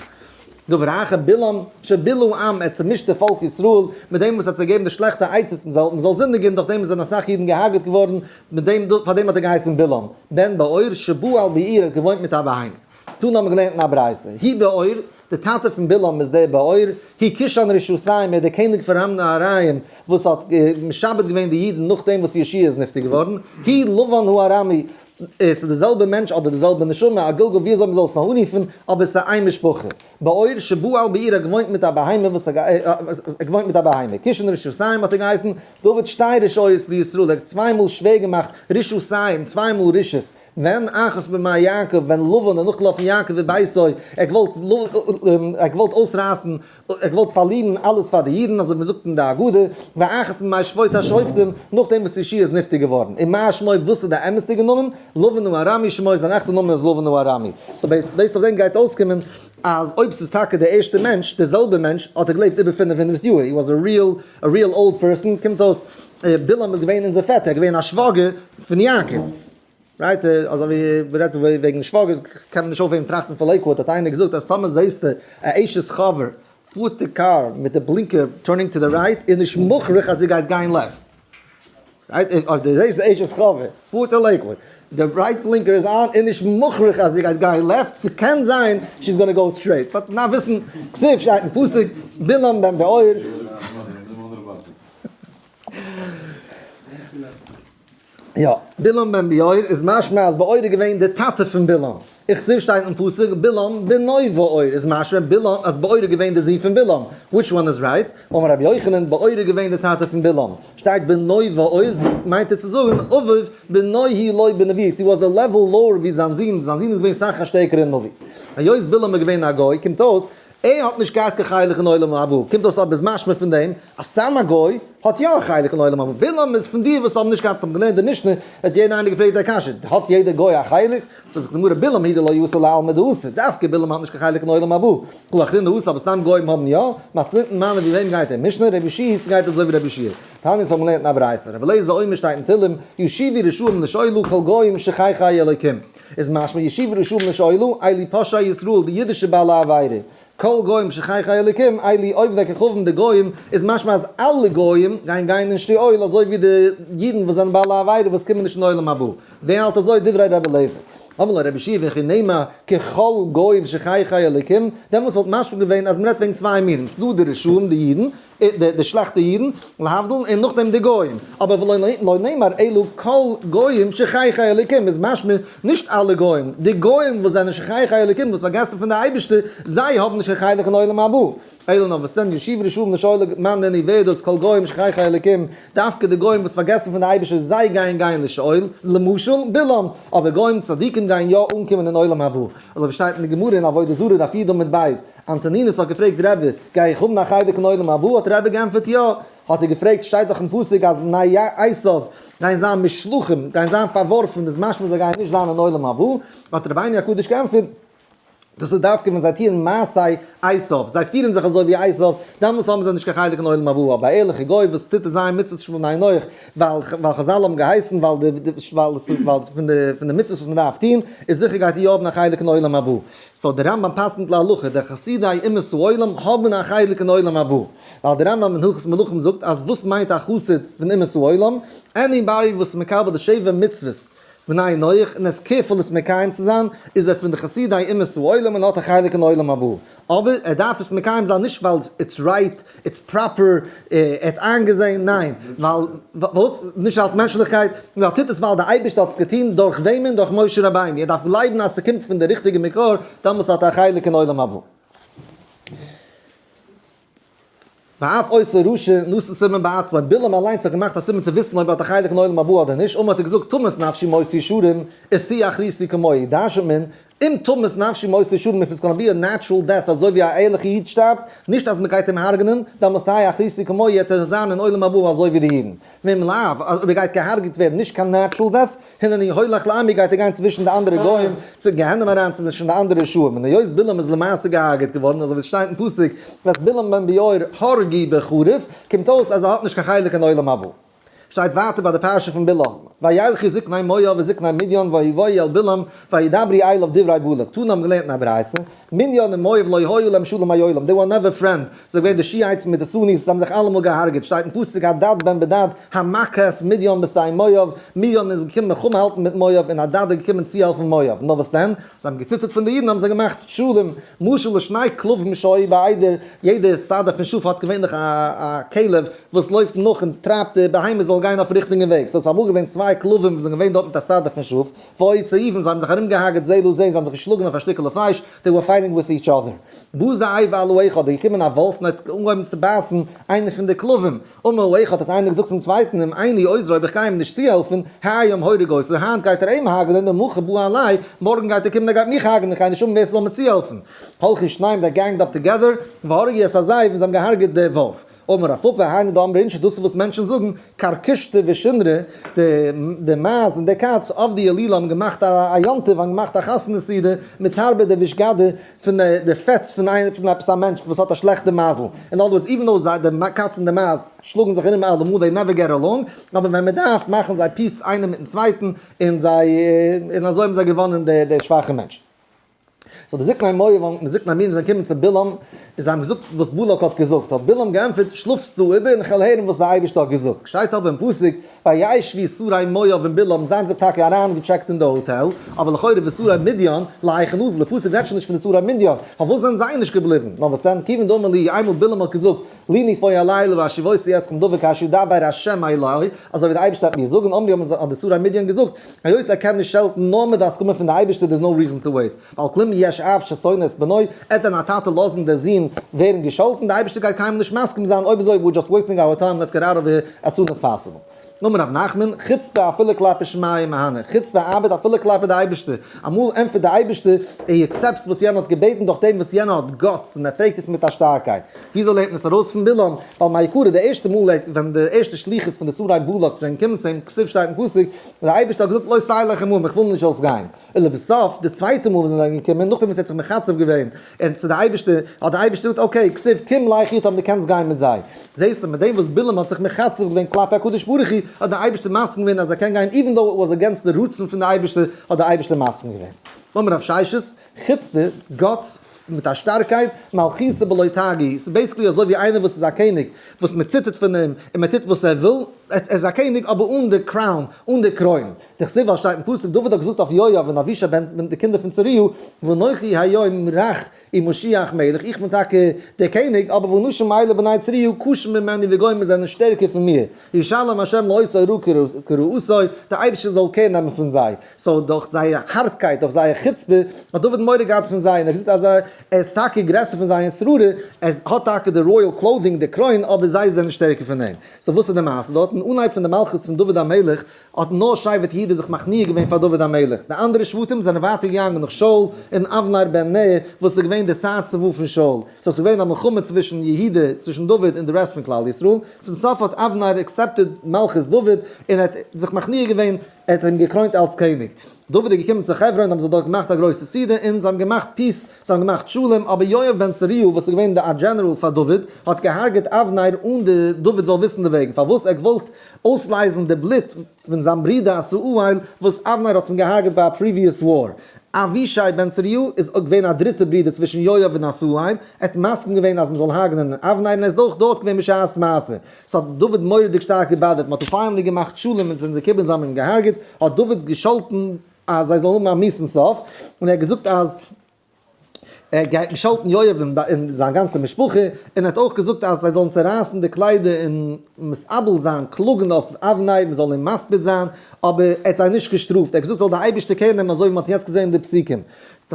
דבר אחר בלעם שבילה עם, ער האט צומישט די פאלק ישראל, מיט דעם וואס ער האט זיי געגעבן די שלעכטע עצות מען זאל מען זאל זינדיגען, דורך דעם זענען אסאך אידן געהארגעט געווארן, מיט דעם פאר דעם האט ער געהייסן בלעם, בן בעור שבעל בעיר, ער האט געוואוינט מיט א בהמה. תנא האבן מיר געלערנט אין א ברייתא, הוא בעור, דער טאטע פון בלעם איז דער בעור, הוא כושן רשעתים, ער איז דער קעניג פון ארם נהריים, וואס האט משעבד געווען די אידן נאכדעם וואס יהושע איז נפטר געווארן, הוא לבן הארמי. עס איז די זעלבע מענטש אדער די זעלבע נשמה, א גלגול ווי אזוי מען זאל עס נאר אנרופן, אבער עס איז איין משפחה. בעור שבעל בעיר האט געוואוינט מיט א בהמה וואס ער געוואוינט מיט א בהמה. קישן רשעותיים האט ער געהייסן, דוד שתי רשעיות בישראל, ער האט צוויי מאל שווער געמאכט רשעותיים, צוויי מאל רשעות, ווען אחת בימי יעקב, ווען לבן איז נאכגעלאפן יעקב וביתו, ער האט געוואלט ער האט געוואלט אויסרייסן, ער האט געוואלט פארלירן אלעס פאר די אידן, אזוי ווי מען זאגט אין די הגדה, ואחת בימי שפוט השופטים, נאכדעם וואס יהושע איז נפטר געווארן. און מה שמו, וואס איז די אמת'דיגע נאמען? לבן הארמי שמו, זיין עכטע נאמען איז לבן הארמי. so based אויף דעם גייט אויסקומען אז אויב ס'איז טאקע דער ערשטער מענטש, דער זעלבער מענטש, האט ער געלעבט איבער 500 יאר, he was a real, a real old person, קומט אויס בלעם איז געווען אונזער פעטער, ער איז געווען א שוואגער פון יעקב. right, אזוי ווי מ'רעדט וועגן שוואגערס קען מען נישט אויפהערן טראכטן פון לעיקוואד, האט איינער געזאגט אז טאמער זעסטו א אשת חבר פארט די קאר מיט די blinker turning to the right איז נישט מוכרח אז זי גייט גיין left. right, אויב דו זעסט די אשת חבר פארט אין לעיקוואד, די right blinker איז on, איז נישט מוכרח אז זי גייט גיין left, ס'קען זיין she is gonna go straight, but מ'דארף וויסן, כתיב שטייט אין פסוק, בלעם בן בעור. יא, בלעם בן בעור איז משמע אז בעור איז געווען די טאטע פון בלעם. וכתיב שטייט אין פסוק בלעם בנו בעור איז משמע בלעם אז בעור איז געווען די זון פון בלעם. which one is right? אמר רבי יוחנן בעור איז געווען די טאטע פון בלעם. שטייט בנו בעור מיינט ער צו זאגן אביו בנו הוא לו בנביאות he was a level lower ווי זיין זון, זיין זון איז געווען סאך א שטערקערע נביא. היות בלעם איז געווען א גוי קומט אויס ער האט נישט געהאט קיין חלק אין עולם הבא, קומט אויס אבער איז משמע פון דעם אז סתם א גוי האט יא א חלק אין עולם הבא, בלעם איז פון די וואס האבן נישט געהאט, האבן געלערנט די משנה, האט יעדער איינער געפרעגט די קשיא, האט יעדער גוי א חלק? זאגט די גמרא בלעם הוא דלא אתי לעלמא דאתי, דווקא בלעם האט נישט קיין חלק אין עולם הבא, הא אחרינא אתי אבער סתם גוים האבן יא, מתניתין מני ווי וועם גייט דער משנה, רבי יהושע ס'גייט אזוי ווי רבי יהושע תניא אונז האבן געלערנט אין א ברייתא, רבי אליעזר אומר שטייט אין תהלים, ישובו רשעים לשאולה כל גוים שוכחי אלוקים. איז משמע ישובו רשעים לשאולה, אלו פושעי ישראל, די אידישע בעלי עבירה, כל גוים שוכחי אלוקים, אלו עובדי כוכבים די גוים, איז משמע אז אלע גוים גייען גיין אין שאול אזוי ווי די אידן וואס זענען בעלי עבירה וואס קומען נישט אין עולם הבא. ווער האלט אזוי? דברי רבי אליעזר. אמר לו רבי יהושע וכי נימא ככל גוים שוכחי אלוקים, דעמאלס וואלט משמע געווען אז מ'רעדט וועגן צוויי מינים, ס'דא די רשעים די אידן, די שלעכטע אידן, להבדיל, און נאכדעם די גוים. אבער ולא לא נאמר אלא כל גוים שוכחי אלוקים איז משמע נישט אלע גוים, די גוים וואס זענען שוכחי אלוקים וואס פארגעסן פון די אייבערשטער, זיי האבן נישט קיין חלק אין עולם הבא. אלא נאר וואס דען ישובו רשעים לשאולה מאן נינהו ווער דאס כל גוים שוכחי אלוקים, דווקא די גוים וואס פארגעסן פון די אייבערשטער זיי גייען גיין לשאול, למשל, בלעם, אבער גוים צדיקים גייען יא אנקומען אין עולם הבא. אזוי ווי שטייט אין די גמרא אין עבודה זרה דף י' עמוד ב', אנטונינוס האט געפרעגט רבי, גיי איך האבן א חלק אין עולם הבא? האט רבי גענטפערט יא. האט ער געפרעגט, שטייט דאך אין פסוק אז בני עשיו גייען זיין משולחים, גייען זיין פארווארפן, איז משמע זיי גייען נישט זיין אין עולם הבא? האט רבינו הקדוש גענטפערט, דאס איז דווקא ווען זיי טוען מעשי עשיו, זיי פירן זיך אזוי ווי עשיו, דעמאלטס האבן זיי נישט קיין חלק אין עולם הבא, אבער א ערליכע גוי וואס טוט זיין מצוות של בני נח, ווייל ווייל חזל האבן געהייסן, ווייל די ווייל פון די פון די מצוות וואס מען דארף טון, איז זיכער גייט ער יא האבן א חלק אין עולם הבא. so דער רמב ם פסק'נט להלכה, די חסידי אומות העולם האבן א חלק אין עולם הבא. ווייל דער רמב ם אין הלכות מלכים זאגט אז וואס מיינט א חסיד פון אומות העולם? anybody וואס איז מקבל די שבע מצוות בני נח און איז careful עס מקיים צו זיין, איז ער פון די חסידי אומות העולם און האט א חלק אין עולם הבא. אבער ער דארף עס מקיים זיין נישט ווייל it's right, it's proper, ער האט איינגעזען, ניין, ווייל, וואס? נישט אלס מענטשליכקייט, נאר ער טוט עס ווייל דער אייבערשטער האט עס געטון, דורך וועמען? דורך משה רבינו, ער דארף גלייבן אז ס'קומט פון די ריכטיגע מקור, דאמאלס האט ער א חלק אין עולם הבא. ואף אותו רשע נתן סימן בעצמו, בלעם אליינס האט געמאכט א סימן צו וויסן אויב ער האט א חלק אין עולם הבא אדער נישט, אמר האט ער געזאגט תמות נפשי מות ישרים, ותהי אחריתי כמוהו, דרש'נט מען, אם תמות נפשי מות ישרים if it's gonna be a natural death אזוי ווי א ערליכע איד שטארבט, נישט אז מ'גייט אים הרג'נען, דאמאלס תהא אחריתי כמוהו וועט ער זיין אין עולם הבא אזוי ווי די אידן. ואם לאו, אז אויב ער גייט געהארגעט ווערן נישט קיין natural death, הנני הולך לעמי גייט ער גיין צווישן די אנדערע גוים, צו גיהנום אריין צווישן די אנדערע רשעים, און היות בלעם איז למעשה געהארגעט געווארן אזוי ווי עס שטייט אין פסוק ואת בלעם בן בעור הרגו בחרב, קומט אויס אז ער האט נישט קיין חלק אין עולם הבא. שטייט ווייטער ביי די פרשה פון בלעם, וילכו זקני מואב וזקני מדין ויבואו אל בלעם וידברו אליו דברי בלק, תנא האבן געלערנט אין א ברייתא, מדין און מואב לא היה להם שלום מעולם, they were never friend, ס'איז געווען די Shiites מיט די Sunnis, זיי האבן זיך אלעמאל געהארגעט, שטייט אין פסוק הדד בן בדד המכה את מדין בשדה מואב, מדין איז געקומען מלחמה האלטן מיט מואב און הדד איז געקומען צוהעלפן מואב, נאר וואס דען? זיי האבן געציטערט פון די אידן האבן זיי געמאכט שלום, משל לשני כלבים שהיו בעדר, יעדע סטאדע פון שאף האט געווענליך א כלב וואס לויפט נאך און טרייבט די בהמה זאל גיין אויפן ריכטיגן וועג, סאו עס איז אמאל געווען צוויי כלבים וואס זענען געווען דארט מיט א סטאדע פון שאף, והיו צריבים, זיי האבן זיך ארומגעהארגעט זה לזה, זיי האבן זיך געשלאגן אויף א שטיקעלע פלייש, they were fighting with each other. בא זאב על האחד, איז געקומען א וואלף און האט אנגעהויבן צו בייסן איינער פון די כלבים, אמר האחד, האט איינער געזאגט צום צווייטן, אם איני עוזרו, אויב איך גיי אים נישט צוהעלפן, היום הורג אותי, היינט גייט ער אים הרג'נען, ומחר בא עלי, מארגן גייט ער קומען ער גייט מיך הרג'נען, איך גיי נישט האבן ווער ס'זאל מיר צוהעלפן. הלכו שניהם, they ganged up together, והרגו את הזאב, און זיי האבן געהרג'עט די וואלף. אמר רב פפא, היינו דאמרי אינשי, דאס איז וואס מענטשן זאגן, כרכושתא ושונרא, די מייז און די קאץ עבדי הילולא האבן געמאכט א יום טוב, האבן געמאכט א חתונה סעודה, מתרבא דבישגדא, פון די פעטס פון עפעס א מענטש וואס האט א שלעכטע מזל. אין other words, even though זיי, די קאץ און די מייז, שלאגן זיך ארום אלעמאל, they never get along, אבער ווען מען דארף מאכן זיי peace איינער מיטן צווייטן, און זיי, און אזוי האבן זיי געוואנען די שוואכע מענטשן. so די זקני מואב און די זקני מדין זענען געקומען צו בלעם, און זיי האבן געזאגט וואס בלק האט געזאגט. האט בלעם געענטפערט, שלאפסט דא איבער און איך וועל הערן וואס דער אייבערשטער האט געזאגט. שטייט אבער אין פסוק, וישבו שרי מואב עם בלעם, זיי האבן זיך טאקע אריינגעטשעקט אין די האטעל, אבער לכאורה ושרי מדין, להיכן אזלו, די פסוק רעדט שוין נישט פון די שרי מדין, פארוואס זענען זיי נישט געבליבן? נאר וואס דען, כיוון דאמר להו, איינמאל בלעם האט געזאגט, לינו פה הלילה והשיבותי אתכם דבר כאשר ידבר ה' אלי, אזוי ווי דער אייבערשטער האט מיר געזאגט, און אמרו האבן האט די שרי מדין געזאגט, היות ער קען נישט שעלטן נאר מיט די הסכמה פון די אייבערשטער there's no reason to wait, ועל כלום יש אב ששונא את בנו, עט דען א טאטע לאזן דער זון ווערן געשאלטן, די אייבערשטער גייט קיינמאל נישט מסכים זיין, אויב אזוי we're just wasting our time let's get out of here as soon as possible. אמר רב נחמן, חוצפה אפילו כלפי שמיא מהנה, חוצפה ארבעט אפילו כלפי די אייבערשטער, אמאל ענטפערט די אייבערשטער, ער accept ס וואס יענער האט געבעטן דורך דעם וואס יענער האט guts און ער פרעגט עס מיט א שטארקייט. וויאזוי לערנט מען עס ארויס פון בלעם? ווייל מעיקרא די ערשטע מאל ווען די ערשטע שליחות פון די שרי בלק זענען געקומען צו אים, כתיב שטייט אין פסוק, דער אייבערשטער האט געזאגט לא תלך עמהם איך וויל נישט זאלסט גיין. ולבסוף די צווייטע מאל וואס זיי זענען געקומען נאכדעם וואס ער האט זיך מחצף געווען און צו די אייבערשטער האט די אייבערשטער געזאגט okay כתיב קום לך אתם דו קענסט גיין מיט זיי. זעסטו מיט דעם וואס בלעם האט זיך מחצף געווען כלפי הקדוש ברוך הוא האט די אייבערשטער מסכים געווען אז ער קען גיין even though it was against די רצון פון די אייבערשטער האט די אייבערשטער מסכים געווען. אמר רב ששת, חוצפה, guts, מיט א שטארקייט, מלכותא בלא תגי, ס'איז basically אזוי ווי איינער וואס איז א קעניג, וואס מען ציטערט פון אים, און מען טוט וואס ער וויל, ער איז א קעניג אבער אן די crown, אן די קרוין. דכתיב ווייל שטייט אין פסוק, דוד האט געזאגט אויף יואב און אבישי בן די קינדער פון צרויה, ואנכי היום רך ומשיח מלך, איך בין טאקע דער קעניג, אבער והאנשים האלה בני צרויה קשים ממני וגומר זענען שטערקער פון מיר, ישלם ה' לאותו רעה כרעתו, דער אייבערשטער זאל קער נעמען פון זיי. so דורך זייער הארטקייט, דורך זייער חוצפה, האט דוד מורא געהאט פון זיי, און ער האט געזאגט אז ער איז טאקע גרעסער פון זיי אין שררה, ער האט טאקע די royal clothing, די קרוין, אבער זיי זענען שטערקער פון אים. so וואס איז די מעשה דארט? אין אנהייב פון די מלכות פון דוד המלך, האט נאר שבט יהודה זיך מכניע געווען פאר דוד המלך, די אנדערע שבטים זענען ווייטער געגאנגען נאך שאול און אבנר בן נר, וואס איז געווען דער שר צבא פון שאול. so עס איז געווען א מלחמה צווישן יהודה, צווישן דוד און די rest פון כלל ישראל. צום סוף האט אבנר accepted מלכות דוד, און ער האט זיך מכניע געווען, ער האט אים געקרוינט אלס קעניג. דוד איז געקומען צו חברון, האבן זיי דארט געמאכט א גרויסע סעודה, און זיי האבן געמאכט peace, זיי האבן געמאכט שלום, אבער יואב בן צרויה, וואס איז געווען די א דזשענעראל פאר דוד, האט געהארגעט אבנר אן די דוד זאל וויסן דערוועגן, פארוואס ער האט געוואלט אויסלייזן די בלוט פון זיין ברודער עשהאל, וואס אבנר האט אים געהארגעט ביי א previous war. אבישי בן צרויה איז געווען א דריטע ברודער צווישן יואב און עשהאל, ער האט מסכים געווען אז מען זאל הרג'נען אבנר, און ער איז אויך דארט געווען בשעת מעשה. ס'האט דוד מורא'דיג שטארק געבאדערט, מ'האט finally געמאכט שלום און זענען געקומען זיי האבן אים געהארגעט, האט דוד געשאלטן אז זיי זאלן האבן א מיאוס'ן סוף, און ער האט געזאגט אז ער גייט געשאלטן יואב און זיין גאנצע משפחה, און ער האט אויך געזאגט אז זיי זאלן צערייסן די קליידער און מתאבל זיין, קלאגן אויף אבנר, מ'זאל אים מספיד זיין, אבער ער האט זיי נישט געשטראפט, ער האט געזאגט זאל דער אייבערשטער קער נעמען אזוי ווי מ'האט יעצט געזען אין די פסוקים.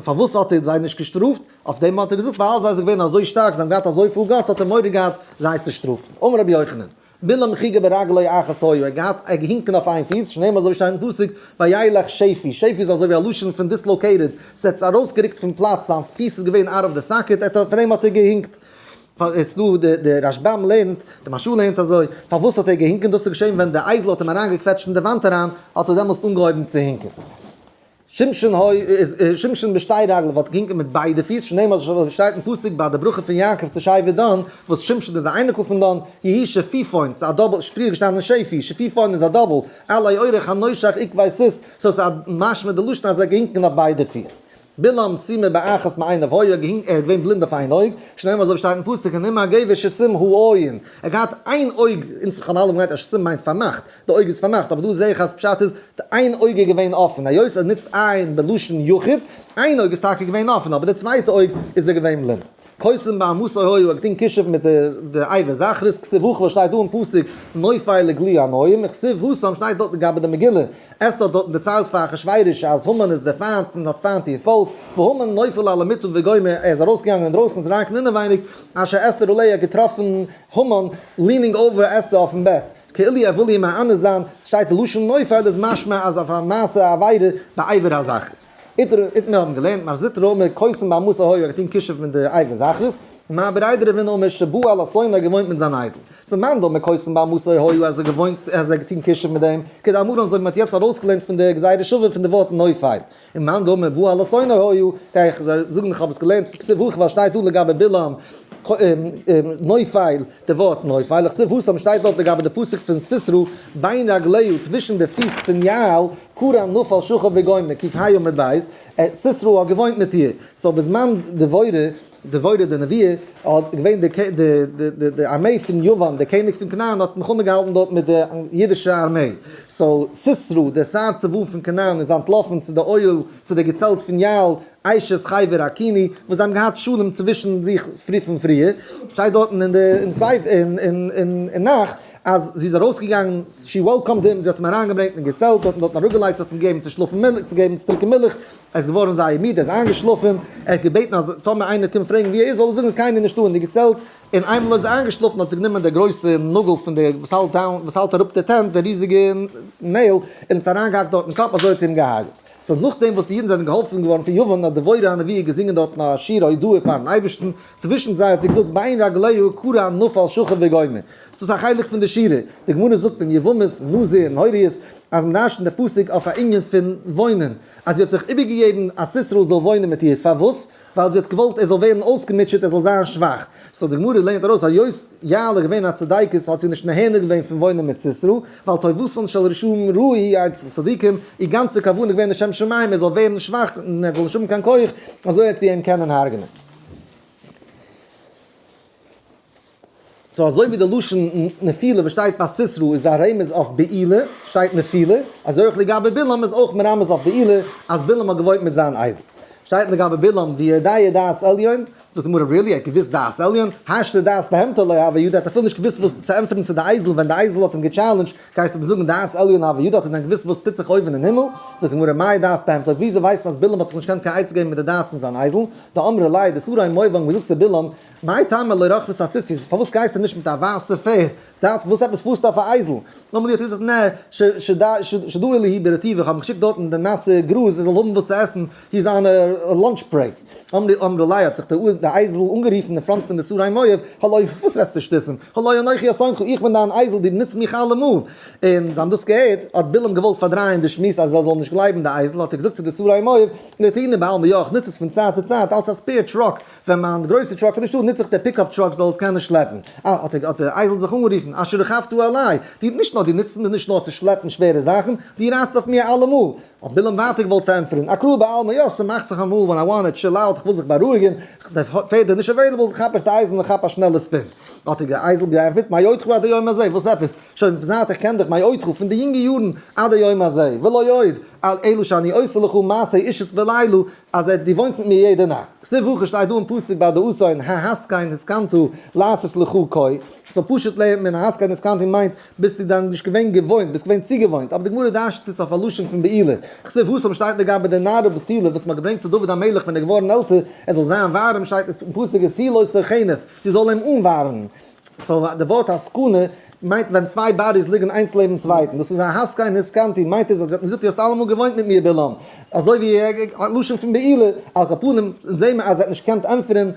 פארוואס האט ער זיי נישט געשטראפט? אויף דעם האט ער געזאגט, ווייל זיי זענען געווען אזוי שטארק, זיי האבן געהאט אזויפיל guts, האט ער מורא געהאט זיי צו שטראפן. אמר רבי יוחנן, בלעם חיגר ברגלו אחת היה, ער האט געהאט, ער האט געהינקען אויף איין פיס, שנאמר אזוי ווי שטייט אין פסוק, וילך שפי, שפי איז אזוי ווי א לשון פון dislocated, ס'האט זיך ארויסגערוקט פון פלאץ, זיין פיס איז געווען out of the socket, ער האט, פון דעם האט ער געהינקט. איז דא, די רשב"ם לערנט, די מהרש"א לערנט אזוי, פארוואס האט ער געהינקען, דאס איז געשען ווען די אייזל האט אים אריינגעקוועטשט אין די וואנט אריין, האט ער דעמאלסט אנגעהויבן צו הינקען. שמשון הוי איז שמשון בשתי רגליו האט געהינקען מיט ביידע פיס, שנאמר אזוי ווי שטייט אין פסוק ביי די ברכה פון יעקב צו שבט דן, וואס שמשון איז א אייניקל פון דן, יהי שפיפון, ס'איז א double, פריער געשטאנען שפי, שפיפון איז א double, עלי אורח הנושך עקבי סוס, so ס'איז א משמע די לשון אז ער האט געהינקען אויף ביידע פיס. בלעם סומא באחת מעיניו היה, ער איז געווען בלינד אויף איין אויג, שנאמר אזוי ווי שטייט אין פסוק נאום הגבר שסום העין, ער האט געהאט איין אויג, אונז האבן אלע געמיינט אז שסום מיינט פארמאכט, די אויג איז פארמאכט, אבער דא זעה איך אז פשט איז די איין אויג איז געווען אפען, היות ער נוצט עין בלשון יחיד, איין אויג איז טאקע געווען אפען אבער די צווייטע אויג איז ער געווען בלינד. קוסם באמתו היה, ער האט געטון כישוף מיט די אבר זכרות, כתיב הכא וואס שטייט דא אין פסוק נופל לגלוי עיניים, וכתיב התם שטייט דארט לגבי די מגילה, אסתר האט דארטן דערציילט פאר אחשורוש אז המן איז דער פיינט און האט פיינט איר פאלק, והמן נופל על המיטה וגומר, ער איז ארויסגעגאנגען אינדרויסן איז אריינגעקומען אינעווייניג, אשר אסתר עליה האט געטראפן המן leaning over אסתר אויפן בעט. כאילו ער וויל איר מענה זיין, שטייט די לשון נופל איז משמע אז אויף א מעשה עבירה באבר הזכרות. איתר מיר האבן געלערנט מר זוטרא אמר קוסם באמתו היה האט געטון כישוף מיט די אבר זכרות, מר בריה דרבינא אמר שבא על אתונו האט געוואוינט מיט זיין אייזל. ס'איז מאן דאמר קוסם באמתו היה אז ער געוואוינט אז ער האט געטון כישוף מיט דעם, כדאמרן אזוי ווי מ'האט יעצט ארויסגעלערנט פון די גזירה שווה פון די ווארט נופל. און מאן דאמר בא על אתונו היה, גיי איך זאגן איך האב עס געלערנט פון כתיב הכא ווייל שטייט דא לגבי בלעם נופל די ווארט נופל, וכתיב התם שטייט דארט לגבי די פסוק פון סיסרא בין רגליה צווישן די פיס פון יעל כרע נפל שכב וגומר ק"ה עמוד ב', סיסרא האט געוואוינט מיט איר, so בזמן דבורה דבורה די נביאה האט געווען די די די ארמעי פון יוון די קעניג פון כנען האט מלחמה געהאלטן דארט מיט די אידישע ארמעי, so סיסרא דער שר צבא פון כנען איז אנטלאפן צו די אוהל צו די געצעלט פון יעל אשת חבר הקיני וואס זיי האבן געהאט שלום צווישן זיך פרי פון פריער, שטייט דארטן אין די אין ספר אין אין אין נ"ך אז זי איז ארויסגעגאנגען she welcomed him זי האט אים אריינגעברענגט אין געצעלט האט אים דארטן אראפגעלייגט זי האט אים געגעבן צו שלאפן מילך צו געבן צו טרינקען מילך, ער איז געווארן זייער מיד, ער איז איינגעשלאפן, ער האט געבעטן אז טאמער איינער קומט פרעגן וואו ער איז זאל ער זאגן עס איז קיינער נישטא אין די געצעלט, און איינמאל ער איז איינגעשלאפן האט זיך גענומען דער גרויסע נאגל פון די וואס האלט down וואס האלט אראפ די tent, די ריזיגע nail, און עס אריינגעהאקט דארט אין קאפ, אזוי האט זי אים געהארגעט. so נאכדעם וואס די אידן זענען געהאלפן געווארן פון יוון האט דבורה הנביאה געזינגען דארטן א שיר הודאה פארן אייבערשטן, צווישן זיי האט זי געזאגט בין רגליה כרע נפל שכב וגומר. ס'איז א חלק פון די שירה, די גמרא זאגט אין יבמות, נזיר און הוריות, אז מ'דרש'נט די פסוק אויף א ענין פון וואוינען, אז זי האט זיך איבערגעגעבן אז סיסרא זאל וואוינען מיט איר, פארוואס? ווייל זי האט געוואלט ער זאל ווערן אויסגעמוטשעט, ער זאל זיין שוואך. so די גמרא לערנט ארויס היות יעל איז געווען א צדיקת האט זי נישט נהנה געווען פון וואוינען מיט סיסרא, ווייל טובתן של רשעים רעה היא אצל צדיקים, איר גאנצע כוונה איז געווען לשם שמים ער זאל ווערן שוואך און ער זאל נישט האבן קיין כח, אזוי וועט זי אים קענען הרג'נען. so אזוי ווי די לשון נפילה וואס שטייט ביי סיסרא איז א רמז אויף בעילה, שטייט נפילה, אזוי אויך לגבי בלעם איז אויך מרמז אויף בעילה, אז בלעם האט געוואוינט מיט זיין אייזל. שטייט לגבי בלעם ויודע דעת עליון, זאגט די גמרא really? ער האט געוואוסט דעת עליון? השתא דעת בהמתו לא הוה ידע, ער האט אפילו נישט געוואוסט וואס צו ענטפערן צו די אייזל ווען די אייזל האט אים געטשעלענדזשט, גייסטו מיר זאגן דעת עליון הוה ידע, האט ער דען געוואוסט וואס טוט זיך אויבן אין הימל? זאגט די גמרא מאי דעת בהמתו, וויאזוי ווייסט מען אז בלעם האט זיך נישט געקענט קיין עצה געבן מיט די דעת פון זיין אייזל? דאמרי ליה, די שרי מואב האבן געזאגט צו בלעם, מאי טעמא לא רכבת אסוסיא, פארוואס גייסטו נישט מיט א ווייסע פערד? זייט וואס עפעס פארסטו אויף א אייזל? אמר להו האט ער געזאגט נע, שדאי להו ברטיבא, איך האב אים געשיקט דארט אין די נאסע גראז ער זאל האבן וואס צו עסן, he's on a lunch break. אמר ליה האט זיך די אייזל אנגערופן אין front פון די שרי מואב, הלא וואס רעדסטו שטותים, הלא אנכי אתונך, איך בין דיין אייזל, דו נוצט מיך אלעמאל. און זיי האבן דאס געהערט, האט בלעם געוואלט פארדרייען די שמועס אז ער זאל נישט גלייבן די אייזל, האט ער געזאגט צו די שרי מואב, נטעינהו בעלמא יא, איך נוץ עס פון צייט צו צייט אלס א spare truck, ווען מיין גרויסע truck איז נישטא נוץ איך די pickup truck זאל עס קענען שלעפן. אה, האט דער אייזל זיך אנגערופן, אשר רכבת עלי, דו נישט נאר דו נוצט מיר נישט נאר צו שלעפן שווערע זאכן, דו רייטסט אויף מיר אלעמאל. האט בלעם ווייטער געוואלט פארענטפערן, אקראי בעלמא, יא, ס'מאכט זיך אמאל when I wanna chill out, כ'וויל זיך בארואיגן, די פערד איז נישט available, כאפ איך די אייזל און כאפ א שנעלע spin. האט דער אייזל געענטפערט, מאודך עד היום הזה, וואס עפעס? שוין זייט איך קען דיך, מאודך, פון די יונגע יארן עד היום הזה, ולא עוד, אלא שאני עושה לך מעשה אישות בלילה, אז ער דו וואוינסט מיט מיר יעדע נאכט. כתיב הכא שטייט דא אין פסוק ביי די אתון ההסכן הסכנת לעשות לך כה, so פשוט לערנט מען ההסכן הסכנתי מיינט ביסטו דאן נישט געווען געוואוינט, ביסט געווען צוגעוואוינט, אבער די גמרא דרש'נט עס אויף א לשון פון בעילה. כתיב התם שטייט לגבי די נערה בתולה וואס מ'האט געברענגט צו דוד המלך ווען ער איז געווארן עלטער, ער זאל זיין ווארעם שטייט אין פסוק ותהי לו סוכנת, זי זאל אים אנווארעמען. so די ווארט הסכנה מיינט ווען צוויי bodies ליגן איינס לעבן צווייטן, דאס איז ההסכן הסכנתי, מיינט עס אז זי האט מיר געזאגט דו האסט אלעמאל געוואוינט מיט מיר בלעם, אזוי ווי א לשון פון בעילה, על כל פנים זעהן מיר אז ער האט נישט געקענט ענטפערן,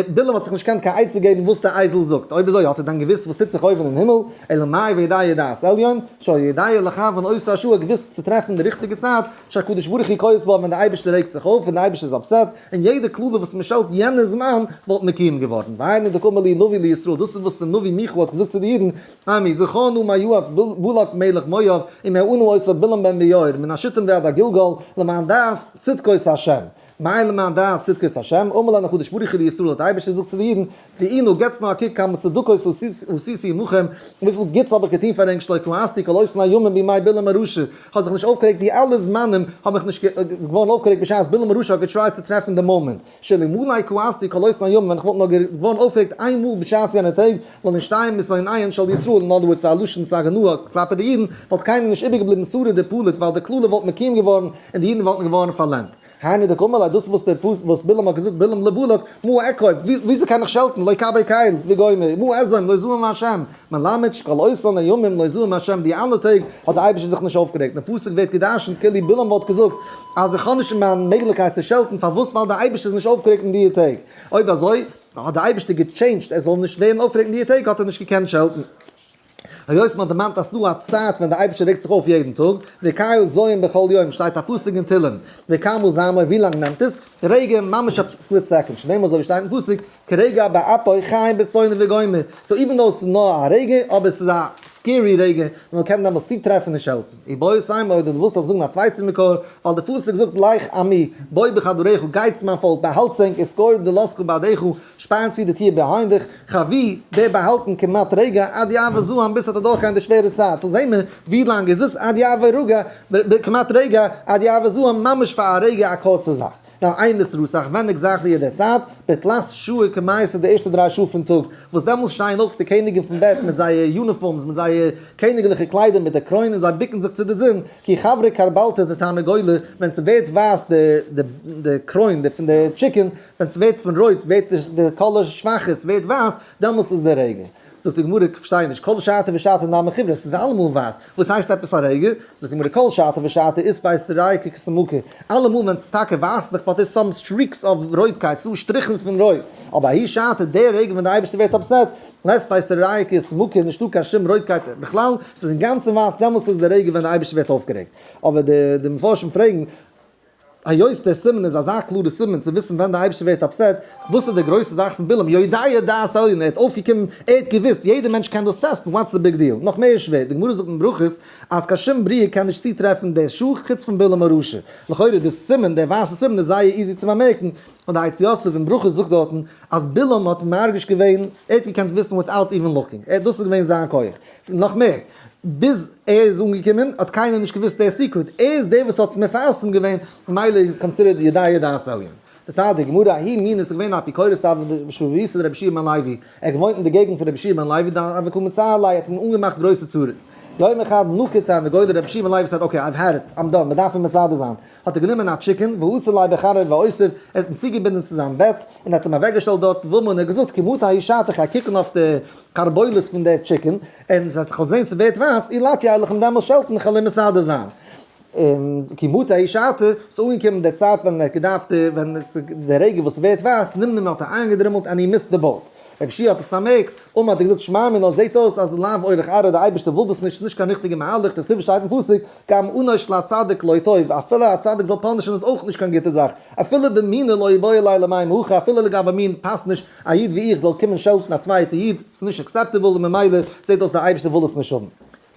בלעם האט זיך נישט געקענט קיין עצה געבן וואס די אייזל זאגט, אויב אזוי האט ער דען געוואוסט וואס טוט זיך אויבן אין הימל, אלא מאי ויודע דעת עליון, שהיה יודע לכוון אותה השעה געוואוסט צו טרעפן די ריכטיגע צייט, שהקדוש ברוך הוא כועס בה ווען די אייבערשטער רעגט זיך אויף און די אייבערשטער איז upset, און יעדע קללה וואס מען שעלט יענע זמן וואלט מקוים געווארן. והיינו דקאמר להו נביא לישראל, דאס איז וואס דער נביא מיכה האט געזאגט צו די אידן, עמי זכה נא מה יעץ בלק מלך מואב, ומה ענה אותו בלעם בן בעור, מן השטים ועד הגלגל, למען דעת צדקות ה'. מה למען דעת צדקות השם, אמר להן הקדוש ברוך הוא לישראל, האט דער אייבערשטער געזאגט צו די אידן, דעינו, געטס נאר א קוק כמה צדקות עשיתי עמכם, וויפיל גוטס האב איך געטון פאר ענק, שלא כעסתי כל אותן הימים בימי בלעם הרשע, כ'האב זיך נישט אויפגערעגט די אלע זמנים, האב איך נישט געווארן אויפגערעגט בשעת בלעם הרשע האט געטרייט צו טרעפן די מאמענט, שאלמלא כעסתי כל אותן הימים, ווען כ'וואלט נאר געווארן אויפגערעגט איין מאל בשעת יענע טעג, לא נשתיין משונאיהן של ישראל, אין other words ס'איז א לשון סגי נהור כלפי די אידן, וואלט קיינער נישט איבערגעבליבן שריד ופליט ווייל די קללה וואלט מקוים געווארן און די אידן וואלטן געווארן פארלענדט. היינו דקאמר ליה, דאס וואס דער פסוק וואס בלעם האט געזאגט בלעם לבלק, מה אקוב, וויאזוי קען איך שעלטן, לא קבה קל, וגומר, מה אזעום, לא זעם השם, מלמד שכל אותן הימים לא זעם השם, די אלע טעג האט דער אייבערשטער זיך נישט אויפגערעגט, אין פסוק ווערט גע'דרש'נט כאילו בלעם וואלט געזאגט אז איך האב נישט אין מיין מעגליכקייט צו שעלטן, פארוואס ווייל דער אייבערשטער איז נישט אויפגערעגט אין די טעג, אויב אזוי האט דער אייבערשטער געטשעינדזשט ער זאל נישט ווערן אויפגערעגט אין די טעג האט ער נישט געקענט שעלטן. היות מען האט דערמאנט אז ס'דא א צייט ווען דער אייבערשטער רעגט זיך אויף יעדן טאג, וקל זועם בכל יום שטייט א פסוק אין תהלים, וכמה זעמו ווי לאנג נעמט עס? רגע, ממש א split second, שנאמר אזוי ווי שטייט אין פסוק, כרגע באפו חיים ברצונו וגומר, so even though ס'איז נאר א רגע, אבער ס'איז א scary רגע, מען קען דעמאלס צוטרעפן און שעלטן. איבעית אימא אויב דו ווילסט אויך זאגן א צווייטע מקור, ווייל די פסוק זאגט לך עמי, בוא בחדריך, גיי צו מיין פאלק, באהאלטס ענק, וסגור דלתך בעדך, שפאר צו די טיר behind דיך, חבי, ווער באהאלטן כמעט רגע, עד יעבור זעם, ביז ס'וועט אדורכגיין די שווערע צייט, so זעהן מיר, ווי לאנג איז עס, עד יעבור רגע, כמעט רגע, עד יעבור זעם, ממש פאר א רגע א קורצע זאך. נאר אימת רתח, ווען exactly איז די צייט? בתלת שעה קמייתא די ערשטע 3 שעה פון טאג, וואס דעמאלס שטייען אויף די קעניגן פון בעט מיט זייער uniforms, מיט זייער קעניגליכע קליידער, מיט די קרוין, און זיי בוקן זיך צו די זון, כי חברא כרבלתא דתרנגולא, ווען ס'ווערט ווייס די קרוין פון די chicken, ווען ס'ווערט פון רויט ווערט די color שוואכער, ס'ווערט ווייס, דעמאלס איז די רגע. זאגט די גמרא, כ'פארשטיי נישט, כל שעתא ושעתא נמי חיוורא, ס'איז אלעמאל ווייס, וואס הייסט עפעס א רגע? זאגט די גמרא, כל שעתא ושעתא אית ביה סריקא כסמקא, אלעמאל ווען ס'איז טאקע ווייסליך but there's some streaks of רויטקייט, ס'איז דא שטריכן פון רויט, אבער ההיא שעתא, די רגע ווען די אייבערשטער ווערט upset, לית ביה סריקא כסמקא, נישטא קיין שום רויטקייט בכלל, ס'איז אינגאנצן ווייס, דעמאלס איז די רגע ווען די אייבערשטער ווערט אויפגערעגט. אבער די מפרשים פרעגן, היות דער סימן איז אזא קלארע סימן צו וויסן ווען דער אייבערשטער ווערט upset, וואס איז די גרויסע זאך פון בלעם, יודע דעת עליון, ער האט אויפגעקומען, ער האט געוואוסט, יעדער מענטש קען דאס טעסטן, what's the big deal? נאך מער שווער, די גמרא זאגט אין ברכות אז קיין שום בריאה קען נישט צוטרעפן די שעה חוץ פון בלעם הרשע, לכאורה די סימן, דער ווייסע סימן איז זייער easy צו באמערקן, און די עץ יוסף אין ברכות זאגט דארטן אז בלעם האט מרגיש געווען, ער האט געקענט וויסן without even looking, דאס איז געווען זיין כח, נאך מער, ביז ער איז אנגעקומען האט קיינער נישט געוואוסט דער secret, ער איז דער וואס האט עס מפרסם געווען, ממילא איז considered יודע דעת עליון. דערציילט די גמרא, ההוא מינא איז געווען א אפיקורס בשבבותיה דרבי יהושע בן לוי, ער האט געוואוינט אין די געגנט פון רבי יהושע בן לוי, דהוה קא מצער ליה, האט אים אנגעמאכט גרויסע צרות. יום אחד נקט תרנגולא רבי יהושע בן לוי said okay, I've had it, I'm done, מען דארף אים מסדר זיין. האט ער גענומען א chicken, ואתא ליה בכרעיה ואותיב, ער האט אים צוגעבינדן צו זיין בעט, און האט אים אוועקגעשטעלט דארט, ואמר און ער האט געזאגט, כי מטא ההיא שעתא איך גיי קוקן אויף די כרבולת פון די chicken, און איך וועל זען ס'ווערט ווייס, אילתי וועל איך אים דעמאלס שעלטן, איך וועל אים מסדר זיין. און כי מטא ההיא שעתא, ס'איז אנגעקומען די צייט ווען ער האט געדארפט, ווען די רגע וואס ס'ווערט ווייס, נמנם האט ער איינגעדרימלט and he missed the boat. רבי יהושע האט עס באמערקט, אמר האט ער געזאגט שמע מינה זעט אויס אז לאו אורח ארעא די אייבערשטער וויל דאס נישט, ס'איז נישט קיין ריכטיגע מהלך, דכתיב שטייט אין פסוק, גם עונש לצדיק לא טוב, אפילו א צדיק זאל פאנישן איז אויך נישט קיין גוטע זאך, אפילו במינא לא איבעי ליה למימר הכי, אפילו לגבי מין פאסט נישט א איד ווי איך זאל קומען שעלטן א צווייטע איד, ס'איז נישט acceptable און ממילא זעט אויס די אייבערשטער וויל עס נישט האבן.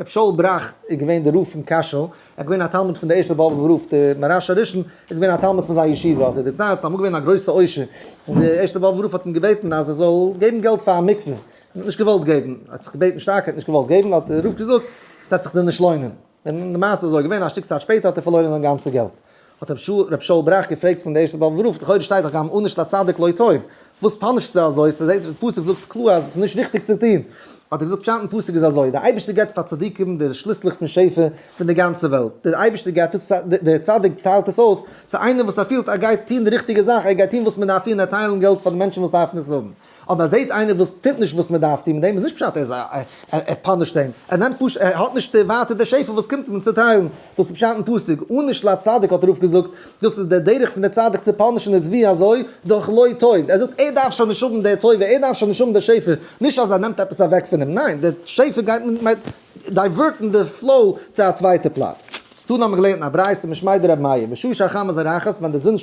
רבי שאול בראך איז געווען דער רב פון קאשוי, ער איז געווען א תלמיד פון דער ערשטער באבובער רב, דער מהר"ש הראשון איז געווען א תלמיד פון זיין ישיבה, האט ער דערציילט, ס'איז אמאל געווען א גרויסע עושר, און דער ערשטער באבובער רב האט אים געבעטן אז ער זאל געבן געלט פאר א מקווה, ער האט נישט געוואלט געבן, ער האט זיך געבעטן שטארק, ער האט נישט געוואלט געבן, האט דער רב געזאגט, ס'וועט זיך דיר נישט לוינען. און למעשה איז אזוי געווען, א שטיק צייט שפעטער האט ער פארלוירן זיין גאנצע געלט. האט רבי שאול בראך געפרעגט פון דער ערשטער באבובער רב, לכאורה שטייט דאך גם עונש לצדיק לא טוב, וואס פאנישסטו אזוי, ס'זעט די פסוק זאגט קלאר אז עס איז נישט ריכטיג צו טון. האט ער געזאגט, פשט אין פסוק איז אזוי, דער אייבערשטער געבט פאר צדיקים די שליסלעך פון שפע פון די גאנצע וועלט, דער אייבערשטער געבט עס, דער צדיק טיילט עס אויס צו איינער וואס ער פילט ער גייט טון די ריכטיגע זאך, ער גייט טון וואס מען דארף טון, ער טיילן געלט פאר די מענטשן וואס דארפן עס האבן. אבער זעט איינער וואס טוט נישט וואס מען דארף טון, מיט דעם איז נישט פשט ער איז א ער פאנישט אים, ער נעמט פשוט ער האט נישט ווייטער די שפע וואס קומט אים צו טיילן, דאס איז פשט אין פסוק, ענוש לצדיק האט דער רב געזאגט, דאס איז דער דרך פון דער צדיק צו פאנישן איז ווי אזוי? דורך לא טוב, ער זאגט ער דארף שוין נישט האבן די טובה, ער דארף שוין נישט האבן די שפע, נישט אז ער נעמט עפעס אוועק פון אים, ניין, די שפע גייט מען דייווערטן די flow צו א צווייטע פלאץ. תנא האבן מיר געלערנט אין א ברייתא משמיה דרבי מאיר, בשעה שהחמה זורחת, ווען די זון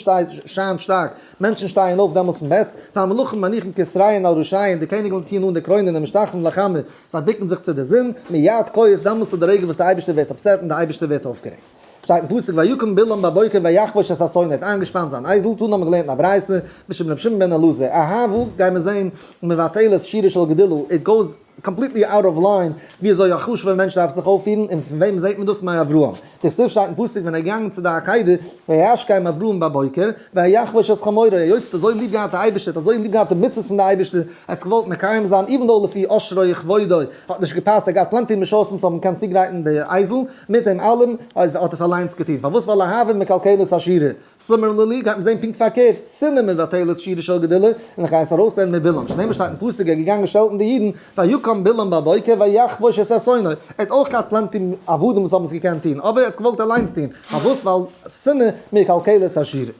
שיינט שטארק, מענטשן שטייען אויף דעמאלס פון בעט, והמלכים מניחים כתריהן על ראשיהן, די קעניגן טוען אן די קרוינען ומשתחווים לחמה, זיי בוקן זיך צו די זון, מיד כועס, דעמאלס איז די רגע וואס די אייבערשטער ווערט upset און די אייבערשטער ווערט אויפגערעגט. שטייט אין פסוק ויקם בלעם בבוקר ויחבוש את אתונו, ער האט איינגעשפאנט זיין אייזל, תנא האבן מיר געלערנט אין א ברייתא, משום רבי שמעון בן אלעזר, אהבה, גייען מיר זעהן, מבטלת שורה של גדולה, it goes completely out of line ווי אזוי א חשוב'ער מענטש דארף זיך אויפפירן, און פון וועם זעהט מען דאס? מאברהם. דכתיב שטייט אין פסוק ווען ער איז געגאנגען צו די עקידה, וישכם אברהם בבוקר, ויחבוש את חמורו, היות ער האט אזוי ליב געהאט די אייבערשטער, ער האט אזוי ליב געהאט די מצוות פון די אייבערשטער, ער האט עס געוואלט מקיים זיין, even though לפי עושרו וכבודו האט נישט געפאסט, ער האט געהאט plenty משרתים וואס האבן געקענט צוגרייטן די אייזל, מיט דעם אלעם האט ער עס אליינס געטון, פארוואס? ווייל אהבה מקלקלת השורה. Similarly גייט מען זען פונקט פארקערט, שנאה מבטלת שורה של גדולה, און איך גיי עס ארויסלערנען מבלעם, שנאמר שטייט אין פסוק ער איז געגאנגען שעלטן די אידן, ויקם בלעם בבוקר ויחבוש את אתונו, ער האט אויך געהאט plenty עבדים וואס האבן עס געקענט טון, אבער ער האט עס געוואלט אליינס טון, פארוואס? ווייל שנאה מקלקלת השורה.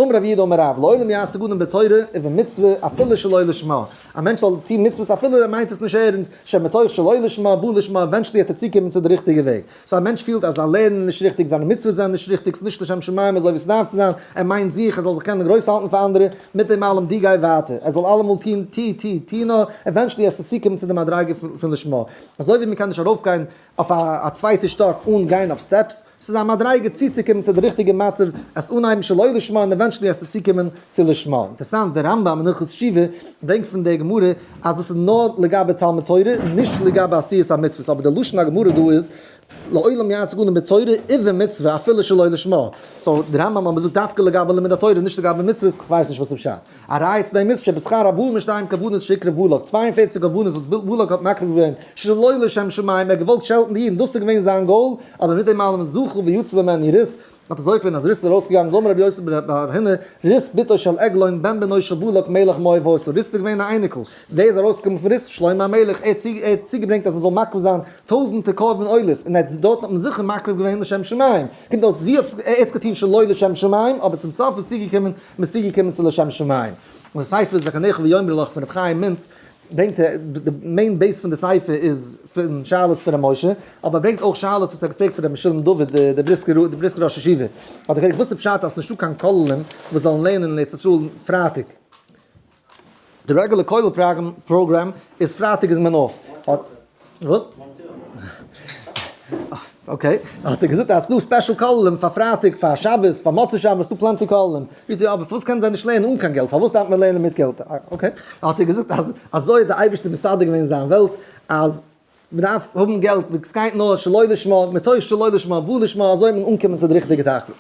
אמר רב יהודה אמר רב, לעולם יעסוק אדם בתורה ובמצוה אפילו שלא לשמה, א מענטש זאל טון מצוות אפילו ער מיינט עס נישט ערנסט, שמתוך שלא לשמה בא לשמה, eventually וועט ער צוקומען צו די ריכטיגע וועג. So א מענטש פילט אז זיין לערנען איז נישט ריכטיג, זיינע מצוות זענען נישט ריכטיג, ס'איז נישט לשם שמים אזוי ווי ס'דארף צו זיין, ער מיינט זיך, ער זאל זיך קענען גרויס האלטן פאר אנדערע, מיט דעם אלעם דו גיי ווייטער, ער זאל אלעמאל טון, טו, טו, טו נאר, eventually וועסטו צוקומען צו די מדריגה פון לשמה. אזוי ווי מ'קען נישט ארויפגיין אויף א צווייטע שטאק אן גיין אויף steps, ס'איז א מדריגה צוצוקומען צו די ריכטיגע מצב, עסט אנהייבן שלא לשמה און eventually עסטו צוקומען צו לשמה. אינטערעסאנט, דער רמב ם אין הלכות תשובה ברענגט פון דער גמרא אז דאס איז נאר לגבי תלמוד תורה, נישט לגבי עשיית המצוות, אבער די לשון הגמרא דא איז לעולם יעסוק אדם בתורה ובמצוה אפילו שלא לשמה, so דער רמב ם האט געזאגט דווקא לגבי לימוד התורה נישט לגבי מצוות, כ'ווייס נישט וואס איז פשט. א ראיה צו דעם איז שבשכר ארבעים ושתיים קרבנות שהקריב בלק, 42 קרבנות וואס בלק האט מקריב געווען שלא לשם שמים, ער האט געוואלט שעלטן די אידן, דאס איז געווען זיין גאול, אבער מיט דעם אלעם זכה ויצא ממנו רות, האט ער זוכה געווען אז רות איז ארויסגעגאנגען, ואמר רבי יוסי בר הונא, רות בתו של עגלון בן בנו של בלק מלך מואב היתה, רות איז געווען א אייניקל, ווער איז ארויסגעקומען פון רות? שלמה המלך, ער האט צוגעברענגט אז מען זאל מקריב זיין טויזענטער קרבן עולות, און ער האט דארט האט מען זיכער מקריב געווען לשם שמים, קומט אויס זי האט ער האט געטון שלא לשם שמים, אבער צום סוף איז צוגעקומען מ'איז צוגעקומען צו לשם שמים. און די ספר זקניך ויאמרו לך פון רבי חיים מינץ ברענגט ער, די main base פון די ספר איז פון שאלות פון ר' משה, אבער ער ברענגט אויך שאלות וואס ער האט געפרעגט פון רבי משולם דוד די בריסקער די בריסקער ראש ישיבה, האט ער געפרעגט וואס איז פשט אז ס'נישטא קיין כוללים וואס זאלן לערנען אין ארץ ישראל פרייטאג? די רעגולער כולל program איז פרייטאג איז מען off. וואס? Okay, האט ער געזאגט אז ס'דא special כוללים פאר פרייטאג, פאר שבת, פאר מוצאי שבת, ס'דא plenty כוללים. ביטע, אבער פארוואס קענען זיי נישט לערנען אן קיין געלט? פארוואס דארף מען לערנען מיט געלט? Okay, האט ער געזאגט אז אזוי האט דער אייבערשטער מסדר געווען זיין וועלט אז מ'דארף האבן געלט, ס'גייט נאר שלא לשמה, מתוך שלא לשמה, בא לשמה, אזוי וועט מען אנקומען צו די ריכטיגע תכלית.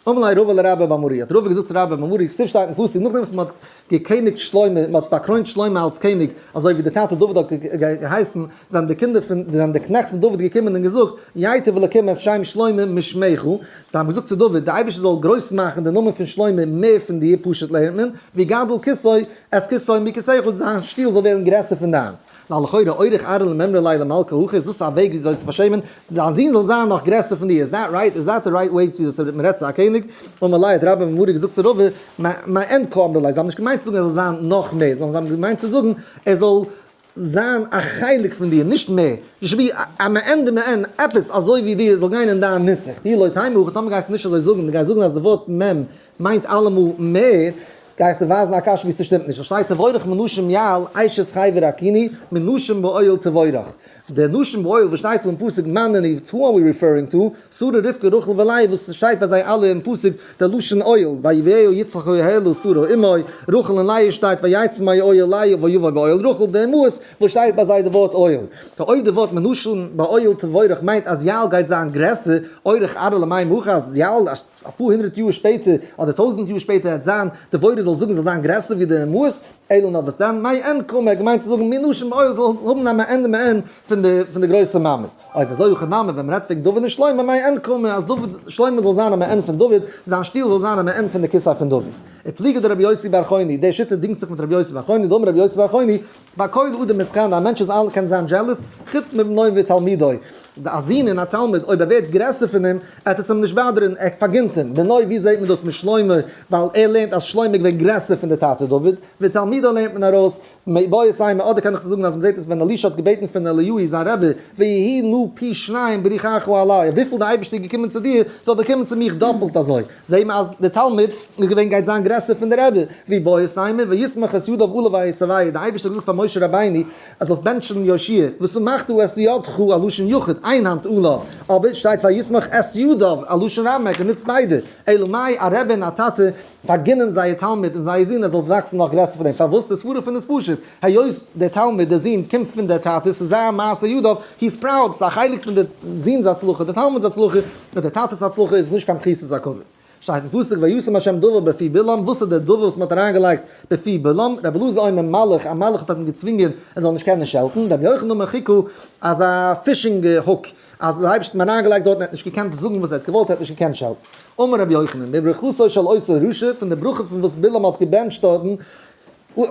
אמר ליה רבא לרבה בר מרי, האט רבא געזאגט צו רבה בר מרי, כתיב שטייט אין פסוק, נאכדעם וואס מ'האט געקעניגט שלמה, מען האט באקרוינט שלמה אלס קעניג, אזוי ווי דער טאטע דוד האט געהייסן, זענען די קינדער פון, זענען די קנעכט פון דוד געקומען און געזאגט, ייטיב אלקים את שם שלמה משמך, זיי האבן געזאגט צו דוד, דער אייבערשטער זאל גרויס מאכן דעם נאמען פון שלמה מער פון דיר, פשוט לערנט מען, ויגדל כסאו את כסאו מכסאך, זיין שטול זאל ווערן גרעסער פון דיינס. ווייל לכאורה אורח ארעא למימרא ליה למלכא הכי איז דאס א וועג וויאזוי צו פארשעמען דיין זון זאל זיין נאך גרעסער פון דיר, is that right? Is that the right way וויאזוי מען רעדט צו א קעניג? אמר ליה האט רבה בר מרי געזאגט צו רבא, מעין קאמרי ליה, זיי האבן נישט געמיינט צו זאגן ער זאל זיין נאך מער, נאר זיי האבן געמיינט צו זאגן ער זאל זיין א חלק פון דיר, נישט מער, נישט ווי א מעין דמעין, עפעס אזוי ווי דיר, זאל גיין אין דיין נוסח, דאי לא תימא הכי, טאמער גייסטו נישט אזוי זאגן, דו גייסט זאגן אז די ווארט מ' מיינט אלעמאל מער, גיי איך דיר ווייזן א קשיא ווי ס'שטימט נישט, עס שטייט תבורך מנשים יעל אשת חבר הקיני, מנשים באוהל תבורך. די נשים באוהל וואס שטייט דא אין פסוק מאן און who are we referring to, שרה רבקה רחל ולאה וואס שטייט ביי זיי אלע אין פסוק די לשון אוהל, ויביאה יצחק האהלה שרה אמו, רחל און לאה שטייט ויצא מאוהל לאה ויבא באוהל רחל, די אמהות וואס שטייט ביי זיי די ווארט אוהל. טא אויב די ווארט מנשים באוהל תבורך מיינט אז יעל גייט זיין גרעסער, אורח ארעא למימר הכי אז יעל אפאר הונדרעט יאר שפעטער אדער טויזענט יאר שפעטער העט זיין די דבורה זאל זאגן זאל זיין גרעסער ווי די אמהות, אלא נאר וואס דען מעין קאמר האט געמיינט צו זאגן מנשים באוהל זאל האבן א מעין דמעין פון די פון די גרויסע מאמעס, אויב אזוי הכי נמי ווען מ'רעדט וועגן דוד און שלמה מעין קאמר אז דוד שלמה זאל זיין א מעין פון דוד, זיין שטול זאל זיין א מעין פון די כסא פון דוד. ופליגא דרבי יוסי בר חוני, די שיטה דינגט זיך מיט רבי יוסי בר חוני, דאמר רבי יוסי בר חוני, בכל אדם מתקנא, א מענטש איז אלע קען זיין jealous, חוץ מבנו ותלמידו, א זון און א תלמיד, אויב ער ווערט גרעסער פון אים, עט עס אים נישט באדערן, ער פארגינט אים, בנו ווי זעט מען דאס משלמה, ווייל ער לערנט אז שלמה איז געווען גרעסער פון די טאטע דוד, ותלמידו לערנט מען ארויס, ואיבעית אימא, אדער קען איך זאגן אז מ'זעט עס ווען אלישע האט געבעטן פון אליהו זיין רבי, ויהי נא פי שניים ברוחך עלי, וויפיל די אייבערשטער איז געקומען צו דיר, זאל דיר קומען צו מיך דאפלט אזוי. זעהן מיר אז דער תלמיד איז געווען גייט זיין גרעסער פון דער רבי, ואיבעית אימא, ויסמוך את ידיו עליו ויצוהו, די אייבערשטער האט געזאגט פאר משה רבינו אז זאלסט בענטשן יהושע, וסמכת את ידך א לשון יחיד, איין האנט עליו, אבער שטייט ויסמוך את ידיו א לשון רבים, ער האט גענוצט ביידע, אלא מאי א רבי און א טאטע פארגינען זייער תלמיד און זייער זון ער זאל וואקסן נאך גרעסער פון דעם, פארוואס? די סברה פון איז פשוט, היות דער תלמיד, דער זון, קומט פון דער טאטע, ס'איז זיין מעשה ידיו, he is proud, ס'איז א חלק פון דער זון'ס הצלחה, דער תלמיד'ס הצלחה, און דער טאטע'ס הצלחה איז נישט קיין פחיתות הכבוד. שטייט אין פסוק וישם ה' דבר בפי בלעם, וואס איז דער דבר וואס מ'האט אריינגעלייגט בפי בלעם? רבי אלעזר אומר מלאך, א מלאך האט אים געצווינגען ער זאל נישט קענען שעלטן, רבי יוחנן אומר חיקה, אזא fishing hook, אז דער אייבערשטער האט אים אריינגעלייגט דארט און ער האט נישט געקענט זאגן וואס ער האט געוואלט, ער האט נישט געקענט שעלטן. אמר רבי יוחנן, מברכתו של אותו רשע, פון די ברכה פון וואס בלעם האט געבענטשט דארטן,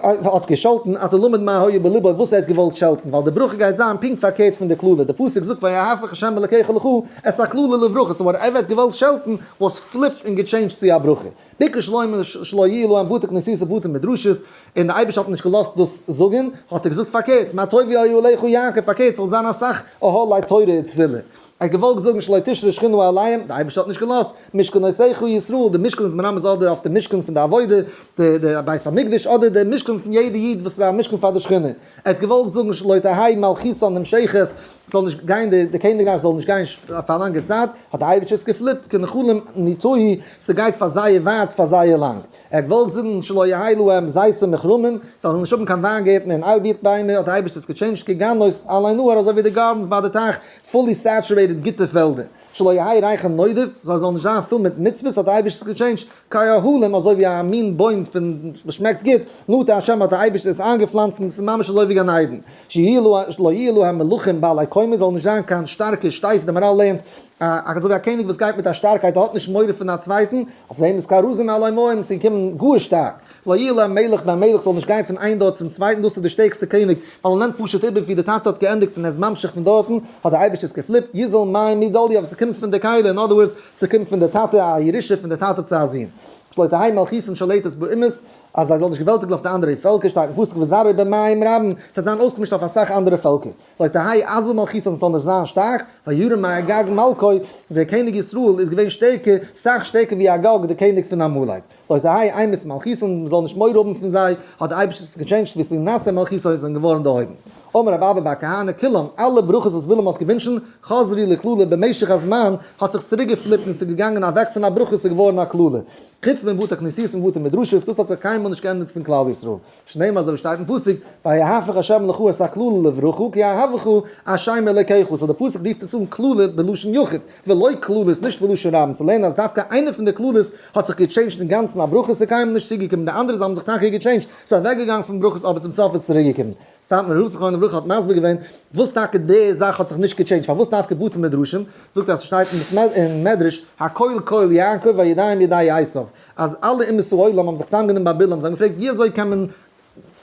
האט געשאלטן, אתה למד מה היה בלבו, וואס ער האט געוואלט שעלטן, ווייל די ברכה גייט זיין פונקט פארקערט פון די קללה, די פסוק זאגט ויהפך ה' אלקיך לך את הקללה לברכה, so whatever ער האט געוואלט שעלטן was flipped און געטשעינדזשט צו א ברכה. ביקש לומר שלא יהיו להם בתי כנסיות ובתי מדרשות, און די אייבערשטער האט נישט געלאזט דאס זאגן, האט ער געזאגט פארקערט, מה טובו אהליך יעקב, פארקערט ס'זאל זיין אסאך אהלי תורה ותפילה. ער האט געוואלט זאגן שלא תשרה שכינה עליהם, די אייבערשטער האט נישט געלאזט, משכנותיך ישראל, די משכן איז מרמז אדער אויף די משכן פון די עבודה, די בית המקדש, אדער די משכן פון יעדע איד וואס איז א משכן פאר די שכינה. ער האט געוואלט זאגן שלא תהא מלכותן נמשכת, ס'זאל נישט גיין די קעניגרייך זאל נישט גיין פאר א לאנגע צייט, האט די אייבערשטער עס געפליפט כנחלים נטעו, ס'גייט פאר זייער ווייט פאר זייער לאנג. ער האט געוואלט זאגן שלא יהא להם זיתים וכרמים, זיי זאלן נישט האבן קיין וויינגערטן און איילבירט ביימער, האט די אייבערשטער עס געטשעינדזשט כגנות עלי נהר אזוי ווי די gardens ביי די טייך, fully saturated גוטע פעלדער. שלא יהא ריחן נודף, זיי זאלן נישט זיין פול מיט מצוות, האט די אייבערשטער עס געטשעינדזשט כאהלים אזוי ווי א מין בוים פון וואס שמעקט גוט, נטע השם האט די אייבערשטער עס איינגעפלאנצט און עס איז ממש אזוי ווי גן עדן. שלא יהיו להם מלכים בעלי קומה, זאלן נישט זיין קיין שטארקע שטייף, די מהר"ל לערנט אזוי ווי א קעניג וואס גייט מיט א שטארקייט האט נישט מורא פון א צווייטן, אויף דעם איז כארזים עלי מים, ס'איז געקומען גאר שטארק. לא יהיה להם מלך בן מלך זאל נישט גיין פון איין דור צום צווייטן, דאס איז די שטערקסטע קעניג, ווייל ער נעמט פשוט איבער ווי די טאטע האט געענדיגט און ער איז ממשיך פון דארטן, האט דער אייבערשטער עס געפליפט, יזל מים מדליה, ס'קומט פון די כלי, in other words, ס'קומט פון די טאטע, א ירושה פון די טאטע צו א זון. שלא תהא מלכותן שולטת באומות, אז זיי זאלן נישט געוועלטיגן אויף די אנדערע פעלקער, שטייט אין פסוק וזרעו במים רבים, ס'וועט זיין אויסגעמישט אויף אסאך אנדערע פעלקער. לא תהא עזה מלכותן זאל נישט זיין שטארק, וירם מאגג מלכו, דער קעניג ישראל איז געווען שטערקער, סאך שטערקער ווי אגג דער קעניג פון עמלק. לא תהא אימת מלכותן, מען זאל נישט מורא האבן פון זיי, האט דער אייבערשטער עס געטשעינדזשט ותנשא מלכותו זענען געווארן דערהויבן. אמר רב אבא בר כהנא כולם, אלע ברכות וואס בלעם האט געווינטשן, חזרו לקללה במשך הזמן האט זיך צוריק געפליפט און ס'איז געגאנגען אוועק פון א ברכה ס'איז געווארן א קללה. חוץ מבתי כנסיות און בתי מדרשות, דאס האט זיך קיינמאל נישט געענדערט פון כלל ישראל. שנאמר אזוי ווי שטייט אין פסוק, ויהפך ה' לך את הקללה לברכה כי אהבך ה' אלוקיך, so די פסוק רופט עס אן קללה בלשון יחיד, ולא קללות נישט בלשון רבים, צו לערנען אז דווקא איינע פון די קללות האט זיך געטשעינדזשט אינגאנצן א ברכה ס'איז קיינמאל נישט צוגעקומען, די אנדערע זיי האבן זיך טאקע געטשעינדזשט, ס'איז אוועקגעגאנגען פון ברכות אבער צום סוף איז צוריקגעקומען. סאטמאר רב זכרונו לברכה האט מסביר געווען וואס טאקע די זאך האט זיך נישט געטשעינדזשט פארוואס דווקא בתי מדרשים, זאגט אז ס'שטייט אין מדרש הקול קול יעקב והידיים ידי עשיו, אז אלע אומות העולם האבן זיך צוזאמגענומען ביי בלעם, זיי האבן געפרעגט ווי אזוי קען מען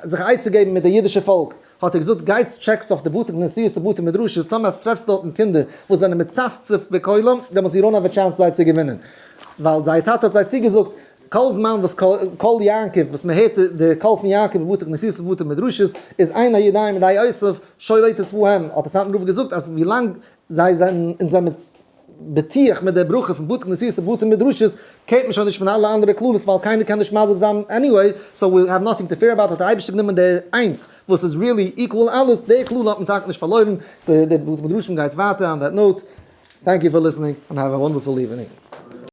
זיך א עצה געבן מיט די אידישע פאלק, האט ער געזאגט גייטס טשעקס אויף די בתי כנסיות און בתי מדרשות, טאמער עטס טרעפטס דארטן קינדער וואס זענען מצפצף בקולם, דעמאלטס you don't have a chance זיי צו געווינען, ווייל זייער טאטע האט זיי צוגעזאגט כל זמן וואס קול יעקב, וואס מען הערט די קול פון יעקב בבתי כנסיות ובבתי מדרשות, איז אין הידיים ידי עשיו שולטת בהם, האט דער סאטמאר רב געזאגט אז ווי לאנג זיי זענען אונז זענען בטוח מיט די ברכה פון בתי כנסיות ובתי מדרשות, קערט מען שוין נישט פון אלע אנדערע קללות ווייל קיינער קען נישט מזיק זיין anyway, so we have nothing to fear about, האט דער אייבערשטער גענומען די איינס וואס איז really equal אלעס, די קללה האט מען טאקע נישט פארלוירן, so די בתי מדרשים גייט ווייטער on that note, thank you for listening and have a wonderful evening.